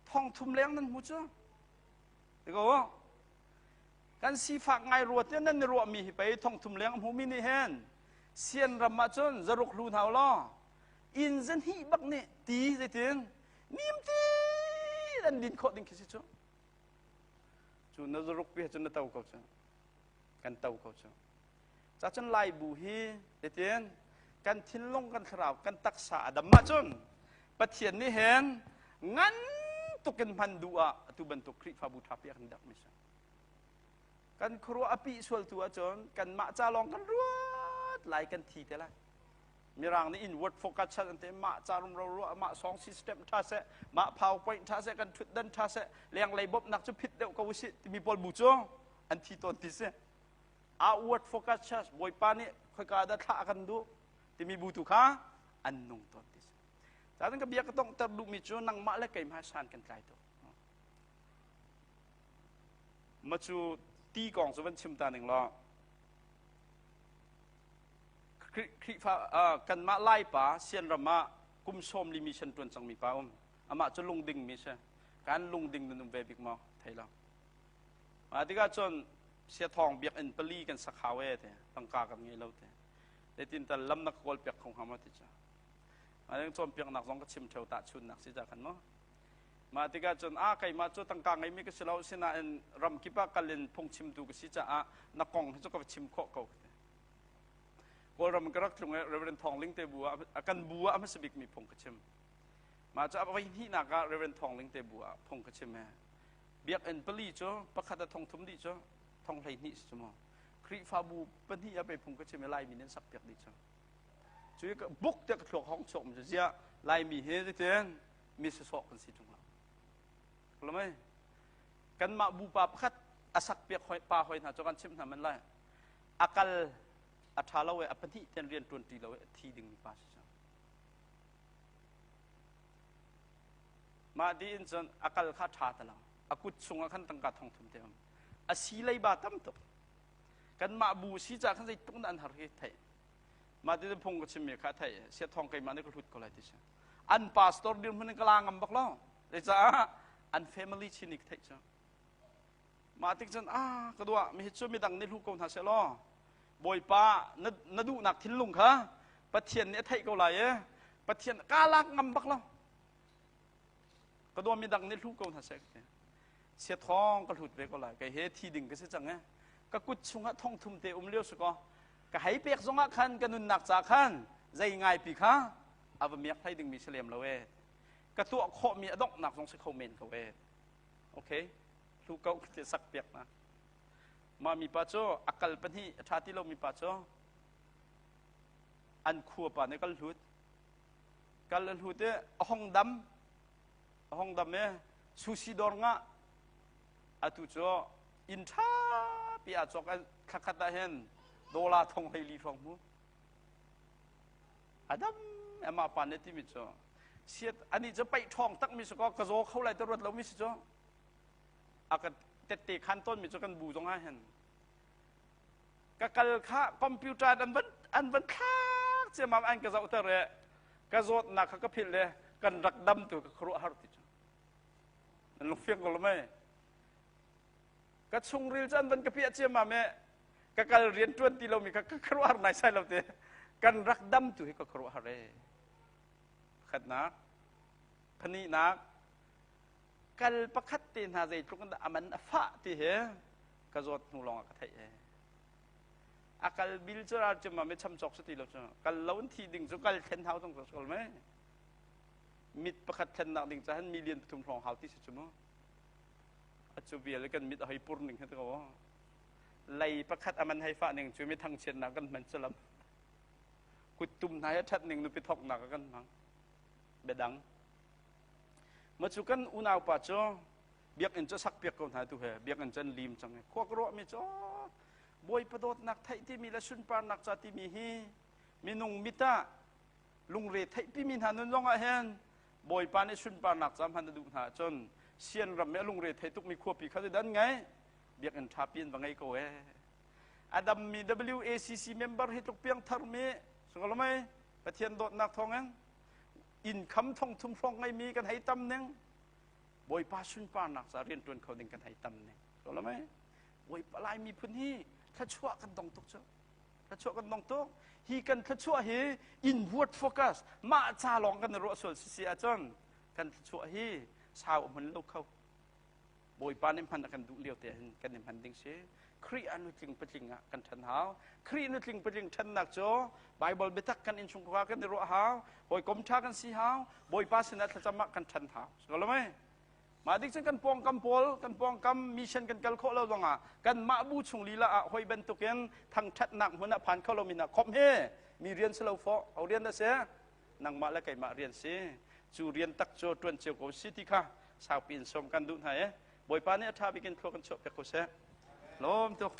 Speaker 1: Thong thum leng nan hmu cu. Ti ko. Kan sifak ngai ruat in nan i ruahmi hi pei thong thum leng a hmumi nih hin sian ram ah cun zaruk hlu hna law inn zahnih bak nih ti zeitin nim ti an din khawh ding khi si cu. Cu na zaruk pi cun na to ko cu. Kan to ko cu. Cacun Laibu hi zeitin kan thinlung kan thlarau kan taksa a dam ahcun Pathian nih hin ngan tukin hman duh ah atu bantuk Khrihfabu ṭha pi a kan derhmi si. Kan khuaruah a pih sual tu ahcun kanmah ca lawng kan ruat lai kan thi te lai. Mirang nih inward focus chan an te mah ca rumro ruah mah song system ṭha seh mah powerpoint ṭha seh kan ṭhutdan ṭha seh lenglei bawmhnak cu phit deuh ko usih timi pawl bu cu an thi tawn ti si. Outward focus church Bawipa nih khoika dah thlah a kan duh timi bu tu kha an nung tawn ti si. Cun ka bia ka donghter duhmi cu nangmah le keimah san kan tlai tuk. Ma cu ti kong cu van chim ta ning law Khrihfa kanmah Laipa Sianram ah kum sawm li mission ṭuan cangmi pa um. Amah cu lungding mi si. Kan lungding nan um ve bik maw? Thei lo. Mah tikah cun siathawng biakinn pali kan sak hau e te tangka kan ngei lo te. Zeitin tal lam na ka kawl piak kho hnga maw ti cu. Mah cawnpiaknak zong ka chim ṭheo tahchunnak si ca khan maw. Mah tikah cun a keimah cu tangka ngeimi ka si lo, sinain ramkip ah kal in phungchimtu ka si caah na kong hi cu ka va chim khawh ko. Kawlram ka rak tlung i Reverend Thawng Ling te bu ah kan bu ah a hmasa bikmi phung ka chim. Mah cu a voi hnihnak ah Reverend Thawng Ling te bu ah phung ka chim he. Biakinn pali cu pakhat a thong thum dih cu thong 12 si cu mu. Khrihfabu pahnih ah pe phung ka chim i Laimi nih an sak piak dih cu. Cu buk te ka thluak hong chuak mi cu ziah Laimi hi zeitin mi sawsawh kan si ṭung lo. Lamai kanmah bupa pakhat a sak piak hoi pa hoi hna cu kan chimh hna man lai. A kal a ṭha lo i a pahnih ten rian ṭuan ṭi lo i a thi dingmi pa si cu. Mah di in cun a kal kha ṭha ti lo. A kut chungah khan tangka thong thum te um. A si leiba tam tuk. Kanmah bu si ca khan zeitluk an har hi theih. Mah ti phung ka chimmi kha theih. Sia thong keimah nih ka hlut ko lai ti si. An pastor dirhmun in ka la ngam bak lo. Zeicah an family chin nih ka theih cu. Mah tik cun ah ka duah mi hi cu midang nih hlu ko hna seh law Bawipa na, na duhnak thinlung kha Pathian nih a theih ko lai i Pathian ka lak ngam bak lo. Ka dua midang nih hlu ko hna seh ka ti. Sia thawng ka hlut ve ko lai. Kei he thi ding ka si cang e. Ka kut chungah thong thum te um lio si ko. Ka hei pek zongah khan ka nunnak ca khan zei ngai pi kha a va miak hlei dingmi si lem lo e. Ka tuah khawhmi a donghnak zong si kho men ko e. Okay. Hlu ko ka ti sak piak na. Mah mipa cu a kal pahnih a ṭha ti lo mipa cu an khua pa nih kal hlut. Kal a hlut i a hong dam. A hong dam i sushi dawr ngah atu cu inn ṭha pi aa cawk thla khat ah hin dollar thong 14 hrawng hmu. A dam amah pa nih timi cu siat ani cu paih ṭhawng takmi si kaw ka zaw kho lai te ruat lomi si cu a ka tette khan tawnmi cu kan bu zong ah hin ka kal kha computer an van an van thlak ciammam an ka zohter i ka zawtnak kha ka philh le kan rak dam tu ka khuaruah har ti cu nan lungfiang ko lo mei ka chungril cu an van ka piah ciammam i ka kal rian ṭuan ti lomi kha ka khuaruah har naisai lo te kan rak dam tu hi ka khuaruah har e pakhatnak phanihnak kal pakhat te hna zeitluk in dah a man a fah ti hi ka zawt hnu lawngah ka theih e a kal bil cu ral cim ma cham cawk si ti lo cu kal lo in thi ding cu kal thlen hau zong cu mei mit pakhat thlennak ding cahan million pathum hrawng hau ti si cu mu a cu vial kan mit a hei pur ning hi ko lei pakhat aman hei fah ning cu mi thangchiatnak kan hman culam kuttum hna hi ṭhat ning nupi thoknak kan hmang biadang ma cu kan unau pa cu biakinn cu sak piak ko hna tu he biakinn cu an lim cang i khua ka ruah mi cu bawipa dawtnak theih timi le sunparnak ca timi hi minung mit ah lungre theihpi mi hna nun zong ah hin bawipa nih sunparnak ca hman a duh hna ahcun sian ram i a lungre thei tukmi khuapi kha cu dan ngei biakinn ṭha pi in va ngei ko e a dammi WACC member hi tluk piang tharmi sungolomai Pathian dawtnak thawngin income thong thum hrawng ngeimi kan hei tam ning Bawipa sunparnak ca rian ṭuan kho ding kan hei tam ning sungolomai Bawipa Lai miphun hi thluachuah kan dong tuk cu thluachuah kan dong tuk hi kan thluachuah hi inward focus mah ca lawng kan i ruah sual si si ahcun kan thluachuah hi sau a hmun lo kho Bawipa nih hman a kan duh lio te hin kan i hman ding si. Khrih ah nutling patling ah kan ṭhan hau. Khrih nutling patling ṭhannak cu Bible biatak kan innchungkhar kan i ruah hau, hawikom ṭha kan si hau, Bawipa sinah thlacam ah kan ṭhan hau. Si lo mei? Mah dik cun kan pawngkam pawl, kan pawngkam mission kan kal khawh lo zongah kanmah bu chung lila ah hoi bantukin thangṭhatnak hmun ah phan kho lomi hna khawmh hi mi rian si lo fawh. Ho rian dah si? Nangmah le keimah rian si. Cu rian tak cu ṭuan cio ko si ti kha saupi in sawm kan duh hna i Bawipa nih a ṭha bik in thlua kan chuah piak ko seh. Lawm tuk.